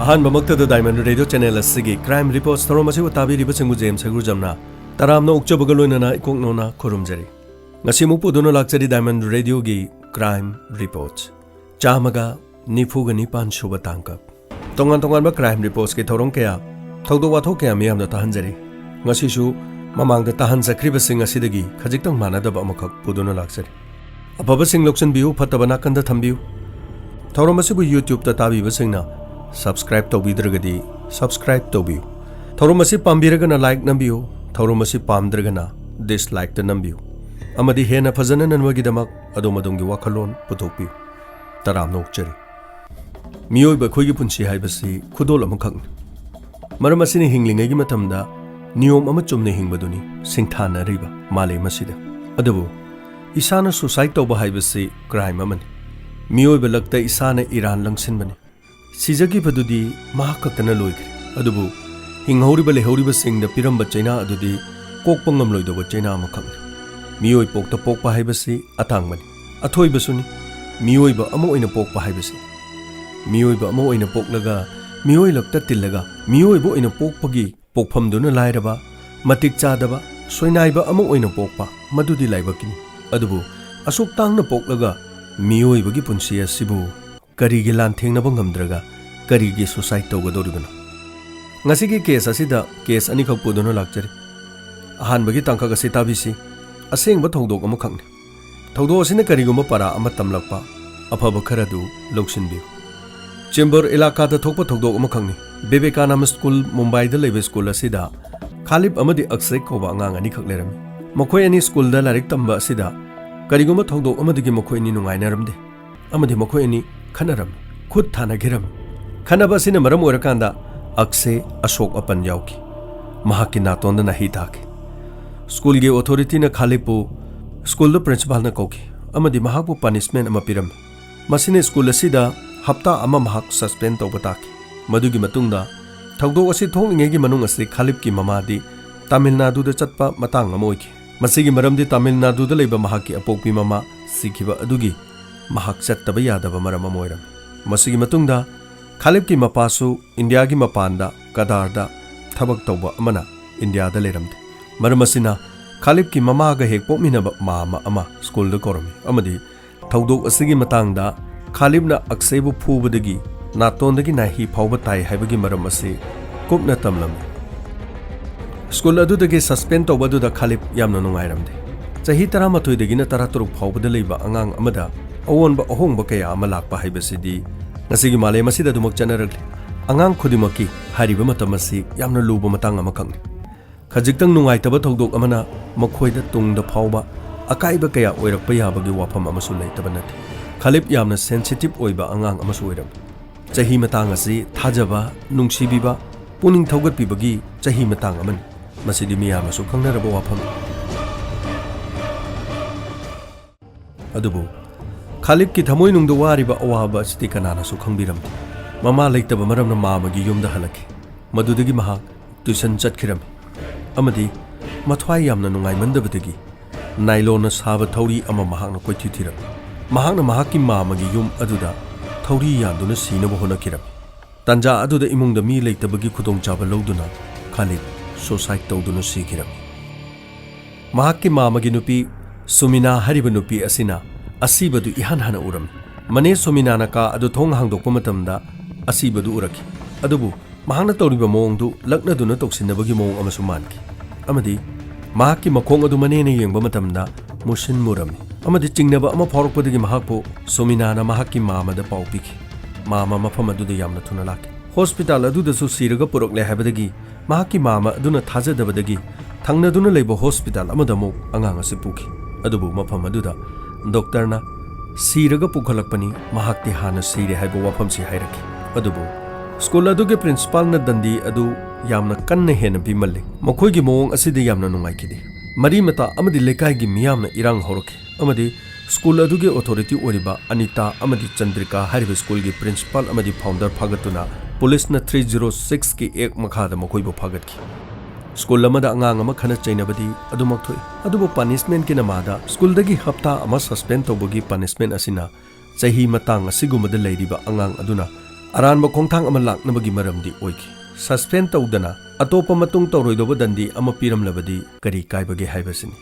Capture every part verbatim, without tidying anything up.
ꯑꯍꯥꯟꯕꯃꯛꯇꯗ Diamond Radio Channel ꯑꯁꯤꯒꯤ Crime Reports ꯊꯧꯔꯝ ꯑꯁꯤꯕꯨ ꯇꯥꯕꯤꯔꯤꯕꯁꯤꯡꯕꯨ ꯖꯦꯝꯁ ꯍꯩꯒ꯭ꯔꯨꯖꯝꯅ ꯇꯔꯥꯝꯅ ꯑꯣꯛꯆꯕꯒ ꯂꯣꯏꯅꯅ ꯏꯀꯣꯛ ꯅꯧꯅ ꯈꯨꯔꯨꯝꯖꯔꯤ꯫ ꯉꯁꯤ ꯑꯃꯨꯛ ꯄꯨꯗꯨꯅ ꯂꯥꯛꯆꯔꯤ Diamond Radio ꯒꯤ Crime Reports ꯆꯥꯝꯃꯒ ꯅꯤꯐꯨꯒ ꯅꯤꯄꯥꯟ ꯁꯨꯕ ꯇꯥꯡꯀꯛ꯫ ꯇꯣꯉꯥꯟ ꯇꯣꯉꯥꯟꯕ Crime Reports ꯀꯤ ꯊꯧꯔꯝ ꯀꯌꯥ, ꯊꯧꯗꯣꯛ ꯋꯥꯊꯣꯛ ꯀꯌꯥ ꯃꯤꯌꯥꯝꯗ ꯇꯥꯍꯟꯖꯔꯤ꯫ ꯉꯁꯤꯁꯨ ꯃꯃꯥꯡꯗ ꯇꯥꯍꯟꯖꯈ꯭ꯔꯤꯕꯁꯤꯡ ꯑꯁꯤꯗꯒꯤ ꯈꯖꯤꯛꯇꯪ ꯃꯥꯟꯅꯗꯕ ꯑꯃꯈꯛ ꯄꯨꯗꯨꯅ ꯂꯥꯛꯆꯔꯤ꯫ ꯑꯐꯕꯁꯤꯡ ꯂꯧꯁꯤꯟꯕꯤꯌꯨ, ꯐꯠꯇꯕ ꯅꯥꯀꯟꯗ ꯊꯝꯕꯤꯌꯨ꯫ ꯊꯧꯔꯝ ꯑꯁꯤꯕꯨ YouTube ꯇ ꯇꯥꯕꯤꯕꯁꯤꯡꯅ subscribe ꯇꯧꯕꯤꯗ꯭ꯔꯒꯗꯤ subscribe ꯇꯧꯕꯤꯌꯨ꯫ ꯊꯧꯔꯝ ꯑꯁꯤ ꯄꯥꯝꯕꯤꯔꯒꯅ like ꯅꯝꯕꯤꯌꯨ, ꯊꯧꯔꯝ ꯑꯁꯤ ꯄꯥꯝꯗ꯭ꯔꯒꯅ dislike ꯇ ꯅꯝꯕꯤꯌꯨ꯫ ꯑꯃꯗꯤ ꯍꯦꯟꯅ ꯐꯖꯅ ꯅꯟꯕꯒꯤꯗꯃꯛ ꯑꯗꯣꯝ ꯑꯗꯣꯝꯒꯤ ꯋꯥꯈꯜꯂꯣꯟ ꯄꯨꯊꯣꯛꯄꯤꯌꯨ꯫ ꯇꯔꯥꯝꯅ ꯑꯣꯛꯆꯔꯤ꯫ ꯃꯤꯑꯣꯏꯕ ꯑꯩꯈꯣꯏꯒꯤ ꯄꯨꯟꯁꯤ ꯍꯥꯏꯕꯁꯤ ꯈꯨꯗꯣꯜ ꯑꯃꯈꯛꯅꯤ꯫ ꯃꯔꯝ ꯑꯁꯤꯅ ꯍꯤꯡꯂꯤꯉꯩꯒꯤ ꯃꯇꯝꯗ ꯅꯤꯌꯣꯝ ꯑꯃ ꯆꯨꯝꯅ ꯍꯤꯡꯕꯗꯨꯅꯤ ꯁꯤꯡꯊꯥꯅꯔꯤꯕ ꯃꯥꯂꯦꯝ ꯑꯁꯤꯗ꯫ ꯑꯗꯨꯕꯨ ꯏꯁꯥꯅ suicide ꯇꯧꯕ ꯍꯥꯏꯕꯁꯤ crime ꯑꯃꯅꯤ꯫ ꯃꯤꯑꯣꯏꯕ ꯂꯛꯇ ꯏꯁꯥꯅ ꯏꯔꯥꯟ ꯂꯪꯁꯤꯟꯕꯅꯤ꯫ ꯁꯤꯖꯈꯤꯕꯗꯨꯗꯤ ꯃꯍꯥꯛ ꯈꯛꯇꯅ ꯂꯣꯏꯈ꯭ꯔꯦ꯫ ꯑꯗꯨꯕꯨ ꯍꯤꯡꯍꯧꯔꯤꯕ ꯂꯩꯍꯧꯔꯤꯕꯁꯤꯡꯗ ꯄꯤꯔꯝꯕ ꯆꯩꯅꯥ ꯑꯗꯨꯗꯤ ꯀꯣꯛꯄ ꯉꯝꯂꯣꯏꯗꯧꯕ ꯆꯩꯅꯥ ꯑꯃꯈꯛꯅꯤ꯫ ꯃꯤꯑꯣꯏ ꯄꯣꯛꯇ ꯄꯣꯛꯄ ꯍꯥꯏꯕꯁꯤ ꯑꯇꯥꯡꯕꯅꯤ, ꯑꯊꯣꯏꯕꯁꯨꯅꯤ꯫ ꯃꯤꯑꯣꯏꯕ ꯑꯃ ꯑꯣꯏꯅ ꯄꯣꯛꯄ ꯍꯥꯏꯕꯁꯤ, ꯃꯤꯑꯣꯏꯕ ꯑꯃ ꯑꯣꯏꯅ ꯄꯣꯛꯂꯒ, ꯃꯤꯑꯣꯏ ꯂꯛꯇ ꯇꯤꯜꯂꯒ, ꯃꯤꯑꯣꯏꯕ ꯑꯣꯏꯅ ꯄꯣꯛꯄꯒꯤ ꯄꯣꯛꯐꯝꯗꯨꯅ ꯂꯥꯏꯔꯕ, ꯃꯇꯤꯛ ꯆꯥꯗꯕ, ꯁꯣꯏꯅꯥꯏꯕ ꯑꯃ ꯑꯣꯏꯅ ꯄꯣꯛꯄ, ꯃꯗꯨꯗꯤ ꯂꯥꯏꯕꯛꯀꯤꯅꯤ꯫ ꯑꯗꯨꯕꯨ ꯑꯁꯨꯛ ꯇꯥꯡꯅ ꯄꯣꯛꯂꯒ ꯃꯤꯑꯣꯏꯕꯒꯤ ꯄꯨꯟꯁꯤ ꯑꯁꯤꯕꯨ ꯀꯔꯤꯒꯤ ꯂꯥꯟꯊꯦꯡꯅꯕ ꯉꯝꯗ꯭ꯔꯒ ꯀꯔꯤꯒꯤ suicide ꯇꯧꯒꯗꯧꯔꯤꯕꯅꯣ? ꯉꯁꯤꯒꯤ case ꯑꯁꯤꯗ case ꯑꯅꯤꯈꯛ ꯄꯨꯗꯨꯅ ꯂꯥꯛꯆꯔꯤ꯫ ꯑꯍꯥꯟꯕꯒꯤ ꯇꯥꯡꯀꯛ ꯑꯁꯤ ꯇꯥꯕꯤꯁꯤ꯫ ꯑꯁꯦꯡꯕ ꯊꯧꯗꯣꯛ ꯑꯃꯈꯛꯅꯤ꯫ ꯊꯧꯗꯣꯛ ꯑꯁꯤꯅ ꯀꯔꯤꯒꯨꯝꯕ ꯄꯔꯥ ꯑꯃ ꯇꯝꯂꯛꯄ, ꯑꯐꯕ ꯈꯔꯗꯨ ꯂꯧꯁꯤꯟꯕꯤꯌꯨ꯫ ꯆꯦꯝꯕꯨꯔ ꯏꯂꯥꯀꯥꯗ ꯊꯣꯛꯄ ꯊꯧꯗꯣꯛ ꯑꯃꯈꯛꯅꯤ꯫ ꯕꯤꯕꯦꯀꯥꯅꯟꯗ ꯁ꯭ꯀꯨꯜ, ꯃꯨꯝꯕꯥꯏꯗ ꯂꯩꯕ ꯁ꯭ꯀꯨꯜ ꯑꯁꯤꯗ ꯈꯥꯂꯤꯕ ꯑꯃꯗꯤ ꯑꯛꯁꯦ ꯀꯧꯕ ꯑꯉꯥꯡ ꯑꯅꯤꯈꯛ ꯂꯩꯔꯝꯃꯤ꯫ ꯃꯈꯣꯏ ꯑꯅꯤ ꯁ꯭ꯀꯨꯜꯗ ꯂꯥꯏꯔꯤꯛ ꯇꯝꯕ ꯑꯁꯤꯗ ꯀꯔꯤꯒꯨꯝꯕ ꯊꯧꯗꯣꯛ ꯑꯃꯗꯒꯤ ꯃꯈꯣꯏ ꯑꯅꯤ ꯅꯨꯡꯉꯥꯏꯅꯔꯝꯗꯦ ꯑꯃꯗꯤ ꯃꯈꯣꯏ ꯑꯅꯤ ꯈꯠꯅꯔꯝꯃꯤ, ꯈꯨꯠ ꯊꯥꯅꯈꯤꯔꯝꯃꯤ꯫ ꯈꯠꯅꯕ ꯑꯁꯤꯅ ꯃꯔꯝ ꯑꯣꯏꯔꯀꯥꯟꯗ ꯑꯛꯁꯦ ꯑꯁꯣꯛ ꯑꯄꯟ ꯌꯥꯎꯈꯤ꯫ ꯃꯍꯥꯛꯀꯤ ꯅꯥꯇꯣꯟꯗ ꯅꯥꯍꯤ ꯇꯥꯈꯤ꯫ ꯁ꯭ꯀꯨꯜꯒꯤ ꯑꯣꯊꯣꯔꯤꯇꯤꯅ ꯈꯥꯂꯤꯕꯄꯨ ꯁ꯭ꯀꯨꯜꯗ ꯄ꯭ꯔꯤꯟꯁꯤꯄꯥꯜꯅ ꯀꯧꯈꯤ ꯑꯃꯗꯤ ꯃꯍꯥꯛꯄꯨ punishment ꯑꯃ ꯄꯤꯔꯝꯃꯤ꯫ ꯃꯁꯤꯅ ꯁ꯭ꯀꯨꯜ ꯑꯁꯤꯗ ꯍꯞꯇꯥ ꯑꯃ ꯃꯍꯥꯛ suspend ꯇꯧꯕ ꯇꯥꯈꯤ꯫ ꯃꯗꯨꯒꯤ ꯃꯇꯨꯡꯗ ꯊꯧꯗꯣꯛ ꯑꯁꯤ ꯊꯣꯛꯂꯤꯉꯩꯒꯤ ꯃꯅꯨꯡ ꯑꯁꯤ ꯈꯥꯂꯤꯕꯀꯤ ꯃꯃꯥꯗꯤ ꯇꯥꯃꯤꯜ ꯅꯥꯗꯨꯗ ꯆꯠꯄ ꯃꯇꯥꯡ ꯑꯃ ꯑꯣꯏꯈꯤ꯫ ꯃꯁꯤꯒꯤ ꯃꯔꯝꯗꯤ ꯇꯥꯃꯤꯜ ꯅꯥꯗꯨꯗ ꯂꯩꯕ ꯃꯍꯥꯛꯀꯤ ꯑꯄꯣꯛꯄꯤ ꯃꯃꯥ ꯁꯤꯈꯤꯕ ꯑꯗꯨꯒꯤ ꯃꯍꯥꯛ ꯆꯠꯇꯕ ꯌꯥꯗꯕ ꯃꯔꯝ ꯑꯃ ꯑꯣꯏꯔꯝꯃꯤ꯫ ꯃꯁꯤꯒꯤ ꯃꯇꯨꯡꯗ ꯈꯥꯂꯤꯕꯀꯤ ꯃꯄꯥꯁꯨ ꯏꯟꯗꯤꯌꯥꯒꯤ ꯃꯄꯥꯟꯗ ꯀꯗꯥꯔꯗ ꯊꯕꯛ ꯇꯧꯕ ꯑꯃꯅ ꯏꯟꯗꯤꯌꯥꯗ ꯂꯩꯔꯝꯗꯦ꯫ ꯃꯔꯝ ꯑꯁꯤꯅ ꯈꯥꯂꯤꯕꯀꯤ ꯃꯃꯥꯒ ꯍꯦꯛ ꯄꯣꯛꯃꯤꯟꯅꯕ ꯃꯥꯝꯃ ꯑꯃ ꯁ꯭ꯀꯨꯜꯗ ꯀꯧꯔꯝꯃꯤ ꯑꯃꯗꯤ ꯊꯧꯗꯣꯛ ꯑꯁꯤꯒꯤ ꯃꯇꯥꯡꯗ ꯈꯥꯂꯤꯕꯅ ꯑꯛꯁꯦꯕꯨ ꯐꯨꯕꯗꯒꯤ ꯅꯥꯇꯣꯟꯗꯒꯤ ꯅꯥꯍꯤ ꯐꯥꯎꯕ ꯇꯥꯏ ꯍꯥꯏꯕꯒꯤ ꯃꯔꯝ ꯑꯁꯤ ꯀꯨꯞꯅ ꯇꯝꯂꯝꯃꯤ꯫ ꯁ꯭ꯀꯨꯜ ꯑꯗꯨꯗꯒꯤ ꯁꯁꯄꯦꯟ ꯇꯧꯕ ꯑꯗꯨꯗ ꯈꯥꯂꯤꯕ ꯌꯥꯝꯅ ꯅꯨꯡꯉꯥꯏꯔꯝꯗꯦ꯫ ꯆꯍꯤ ꯇꯔꯥꯃꯥꯊꯣꯏꯗꯒꯤꯅ ꯇꯔꯥꯇꯔꯨꯛ ꯐꯥꯎꯕꯗ ꯂꯩꯕ ꯑꯉꯥꯡ ꯑꯃꯗ ꯑꯑꯣꯟꯕ ꯑꯍꯣꯡꯕ ꯀꯌꯥ ꯑꯃ ꯂꯥꯛꯄ ꯍꯥꯏꯕꯁꯤꯗꯤ ꯉꯁꯤꯒꯤ ꯃꯥꯂꯦꯝ ꯑꯁꯤꯗ ꯑꯗꯨꯃꯛ ꯆꯠꯅꯔꯛꯂꯤ꯫ ꯑꯉꯥꯡ ꯈꯨꯗꯤꯡꯃꯛꯀꯤ ꯍꯥꯏꯔꯤꯕ ꯃꯇꯝ ꯑꯁꯤ ꯌꯥꯝꯅ ꯂꯨꯕ ꯃꯇꯥꯡ ꯑꯃꯈꯛꯅꯤ꯫ ꯈꯖꯤꯛꯇꯪ ꯅꯨꯡꯉꯥꯏꯇꯕ ꯊꯧꯗꯣꯛ ꯑꯃꯅ ꯃꯈꯣꯏꯗ ꯇꯨꯡꯗ ꯐꯥꯎꯕ ꯑꯀꯥꯏꯕ ꯀꯌꯥ ꯑꯣꯏꯔꯛꯄ ꯌꯥꯕꯒꯤ ꯋꯥꯐꯝ ꯑꯃꯁꯨ ꯂꯩꯇꯕ ꯅꯠꯇꯦ꯫ ꯈꯥꯂꯤꯕ ꯌꯥꯝꯅ ꯁꯦꯟꯁꯤꯇꯤꯚ ꯑꯣꯏꯕ ꯑꯉꯥꯡ ꯑꯃꯁꯨ ꯑꯣꯏꯔꯝꯃꯤ꯫ ꯆꯍꯤ ꯃꯇꯥꯡ ꯑꯁꯤ ꯊꯥꯖꯕ, ꯅꯨꯡꯁꯤꯕꯤꯕ, ꯄꯨꯛꯅꯤꯡ ꯊꯧꯒꯠꯄꯤꯕꯒꯤ ꯆꯍꯤ ꯃꯇꯥꯡ ꯑꯃꯅꯤ꯫ ꯃꯁꯤꯗꯤ ꯃꯤꯌꯥꯝꯅꯁꯨ ꯈꯪꯅꯔꯕ ꯋꯥꯐꯝꯅꯤ꯫ ꯑꯗꯨꯕꯨ ꯈꯥꯂꯤꯕꯀꯤ ꯊꯃꯣꯏꯅꯨꯡꯗ ꯋꯥꯔꯤꯕ ꯑꯋꯥꯕ ꯑꯁꯤꯗꯤ ꯀꯅꯥꯅꯁꯨ ꯈꯪꯕꯤꯔꯝꯗꯦ꯫ ꯃꯃꯥ ꯂꯩꯇꯕ ꯃꯔꯝꯅ ꯃꯥꯝꯃꯒꯤ ꯌꯨꯝꯗ ꯍꯜꯂꯛꯈꯤ꯫ ꯃꯗꯨꯗꯒꯤ ꯃꯍꯥꯛ ꯇ꯭ꯌꯨꯁꯟ ꯆꯠꯈꯤꯔꯝꯃꯤ ꯑꯃꯗꯤ ꯃꯊ꯭ꯋꯥꯏ ꯌꯥꯝꯅ ꯅꯨꯡꯉꯥꯏꯃꯟꯗꯕꯗꯒꯤ ꯅꯥꯏꯂꯣꯟꯅ ꯁꯥꯕ ꯊꯧꯔꯤ ꯑꯃ ꯃꯍꯥꯛꯅ ꯀꯣꯏꯊꯤ ꯊꯤꯔꯝꯃꯤ꯫ ꯃꯍꯥꯛꯅ ꯃꯍꯥꯛꯀꯤ ꯃꯥꯝꯃꯒꯤ ꯌꯨꯝ ꯑꯗꯨꯗ ꯊꯧꯔꯤ ꯌꯥꯟꯗꯨꯅ ꯁꯤꯅꯕ ꯍꯣꯠꯅꯈꯤꯔꯝꯃꯤ꯫ ꯇꯥꯟꯖꯥ ꯑꯗꯨꯗ ꯏꯃꯨꯡꯗ ꯃꯤ ꯂꯩꯇꯕꯒꯤ ꯈꯨꯗꯣꯡꯆꯥꯕ ꯂꯧꯗꯨꯅ ꯈꯥꯂꯤꯗ ꯁꯨꯁꯥꯏꯗ ꯇꯧꯗꯨꯅ ꯁꯤꯈꯤꯔꯝꯃꯤ꯫ ꯃꯍꯥꯛꯀꯤ ꯃꯥꯝꯃꯒꯤ ꯅꯨꯄꯤ ꯁꯨꯃꯤꯅꯥ ꯍꯥꯏꯔꯤꯕ ꯅꯨꯄꯤ ꯑꯁꯤꯅ ꯑꯁꯤꯕꯗꯨ ꯏꯍꯥꯟ ꯍꯥꯟꯅ ꯎꯔꯝꯃꯤ꯫ ꯃꯅꯦ ꯁꯨꯃꯤꯅꯥꯅ ꯀꯥ ꯑꯗꯨ ꯊꯣꯡ ꯍꯥꯡꯗꯣꯛꯄ ꯃꯇꯝꯗ ꯑꯁꯤꯕꯗꯨ ꯎꯔꯛꯈꯤ꯫ ꯑꯗꯨꯕꯨ ꯃꯍꯥꯛꯅ ꯇꯧꯔꯤꯕ ꯃꯑꯣꯡꯗꯨ ꯂꯛꯅꯗꯨꯅ ꯇꯧꯁꯤꯟꯅꯕꯒꯤ ꯃꯑꯣꯡ ꯑꯃꯁꯨ ꯃꯥꯟꯈꯤ꯫ ꯑꯃꯗꯤ ꯃꯍꯥꯛꯀꯤ ꯃꯈꯣꯡ ꯑꯗꯨ ꯃꯅꯦꯅ ꯌꯦꯡꯕ ꯃꯇꯝꯗ ꯃꯨꯁꯤꯟ ꯃꯨꯔꯝꯃꯤ ꯑꯃꯗꯤ ꯆꯤꯡꯅꯕ ꯑꯃ ꯐꯥꯎꯔꯛꯄꯗꯒꯤ ꯃꯍꯥꯛꯄꯨ ꯁꯨꯃꯤꯅꯥꯅ ꯃꯍꯥꯛꯀꯤ ꯃꯥꯝꯃꯗ ꯄꯥꯎ ꯄꯤꯈꯤ꯫ ꯃꯥꯝꯃ ꯃꯐꯝ ꯑꯗꯨꯗ ꯌꯥꯝꯅ ꯊꯨꯅ ꯂꯥꯛꯈꯤ꯫ ꯍꯣꯁꯄꯤꯇꯥꯜ ꯑꯗꯨꯗꯁꯨ ꯁꯤꯔꯒ ꯄꯨꯔꯛꯂꯦ ꯍꯥꯏꯕꯗꯒꯤ ꯃꯍꯥꯛꯀꯤ ꯃꯥꯝꯃ ꯑꯗꯨꯅ ꯊꯥꯖꯗꯕꯗꯒꯤ ꯊꯪꯅꯗꯨꯅ ꯂꯩꯕ ꯍꯣꯁꯄꯤꯇꯥꯜ ꯑꯃꯗ ꯑꯃꯨꯛ ꯑꯉꯥꯡ ꯑꯁꯤ ꯄꯨꯈꯤ꯫ ꯑꯗꯨꯕꯨ ꯃꯐꯝ ꯑꯗꯨꯗ ꯗꯣꯛꯇꯔꯅ ꯁꯤꯔꯒ ꯄꯨꯈꯠꯂꯛꯄꯅꯤ, ꯃꯍꯥꯛꯇꯤ ꯍꯥꯟꯅ ꯁꯤꯔꯦ ꯍꯥꯏꯕ ꯋꯥꯐꯝꯁꯤ ꯍꯥꯏꯔꯛꯈꯤ꯫ ꯑꯗꯨꯕꯨ ꯁ꯭ꯀꯨꯜ ꯑꯗꯨꯒꯤ ꯄ꯭ꯔꯤꯟꯁꯤꯄꯥꯜꯅ ꯗꯟꯗꯤ ꯑꯗꯨ ꯌꯥꯝꯅ ꯀꯟꯅ ꯍꯦꯟꯅ ꯄꯤꯃꯜꯂꯤ꯫ ꯃꯈꯣꯏꯒꯤ ꯃꯑꯣꯡ ꯑꯁꯤꯗ ꯌꯥꯝꯅ ꯅꯨꯡꯉꯥꯏꯈꯤꯗꯦ꯫ ꯃꯔꯤ ꯃꯇꯥ ꯑꯃꯗꯤ ꯂꯩꯀꯥꯏꯒꯤ ꯃꯤꯌꯥꯝꯅ ꯏꯔꯥꯡ ꯍꯧꯔꯛꯈꯤ ꯑꯃꯗꯤ ꯁ꯭ꯀꯨꯜ ꯑꯗꯨꯒꯤ ꯑꯣꯊꯣꯔꯤꯇꯤ ꯑꯣꯏꯔꯤꯕ ꯑꯅꯤꯇꯥ ꯑꯃꯗꯤ ꯆꯟꯗ꯭ꯔꯤꯀꯥ ꯍꯥꯏꯔꯤꯕ ꯁ꯭ꯀꯨꯜꯒꯤ ꯄ꯭ꯔꯤꯟꯁꯤꯄꯥꯜ ꯑꯃꯗꯤ ꯐꯥꯎꯟꯗꯔ ꯐꯥꯒꯠꯇꯨꯅ ꯄꯨꯂꯤꯁꯅ ꯊ꯭ꯔꯤ ꯖꯤꯔꯣ ꯁꯤꯛꯁꯀꯤ ꯑꯦꯛ ꯃꯈꯥꯗ ꯃꯈꯣꯏꯕꯨ ꯐꯥꯒꯠꯈꯤ꯫ ꯁ꯭ꯀꯨꯜ ꯑꯃꯗ ꯑꯉꯥꯡ ꯑꯃ ꯈꯠꯅ ꯆꯩꯅꯕꯗꯤ ꯑꯗꯨꯃꯛ ꯊꯣꯛꯏ, ꯑꯗꯨꯕꯨ ꯄꯅꯤꯁꯃꯦꯟꯠꯀꯤ ꯅꯃꯥꯗ ꯁ꯭ꯀꯨꯜꯗꯒꯤ ꯍꯞꯇꯥ ꯑꯃ ꯁꯁꯄꯦꯟ ꯇꯧꯕꯒꯤ ꯄꯅꯤꯁꯃꯦꯟꯠ ꯑꯁꯤꯅ ꯆꯍꯤ ꯃꯇꯥꯡ ꯑꯁꯤꯒꯨꯝꯕꯗ ꯂꯩꯔꯤꯕ ꯑꯉꯥꯡ ꯑꯗꯨꯅ ꯑꯔꯥꯟꯕ ꯈꯣꯡꯊꯥꯡ ꯑꯃ ꯂꯥꯛꯅꯕꯒꯤ ꯃꯔꯝꯗꯤ ꯑꯣꯏꯈꯤ꯫ ꯁꯁꯄꯦꯟ ꯇꯧꯗꯅ ꯑꯇꯣꯞꯄ ꯃꯇꯨꯡ ꯇꯧꯔꯣꯏꯗꯧꯕ ꯗꯟꯗꯤ ꯑꯃ ꯄꯤꯔꯝꯂꯕꯗꯤ ꯀꯔꯤ ꯀꯥꯏꯕꯒꯦ ꯍꯥꯏꯕꯁꯤꯅꯤ꯫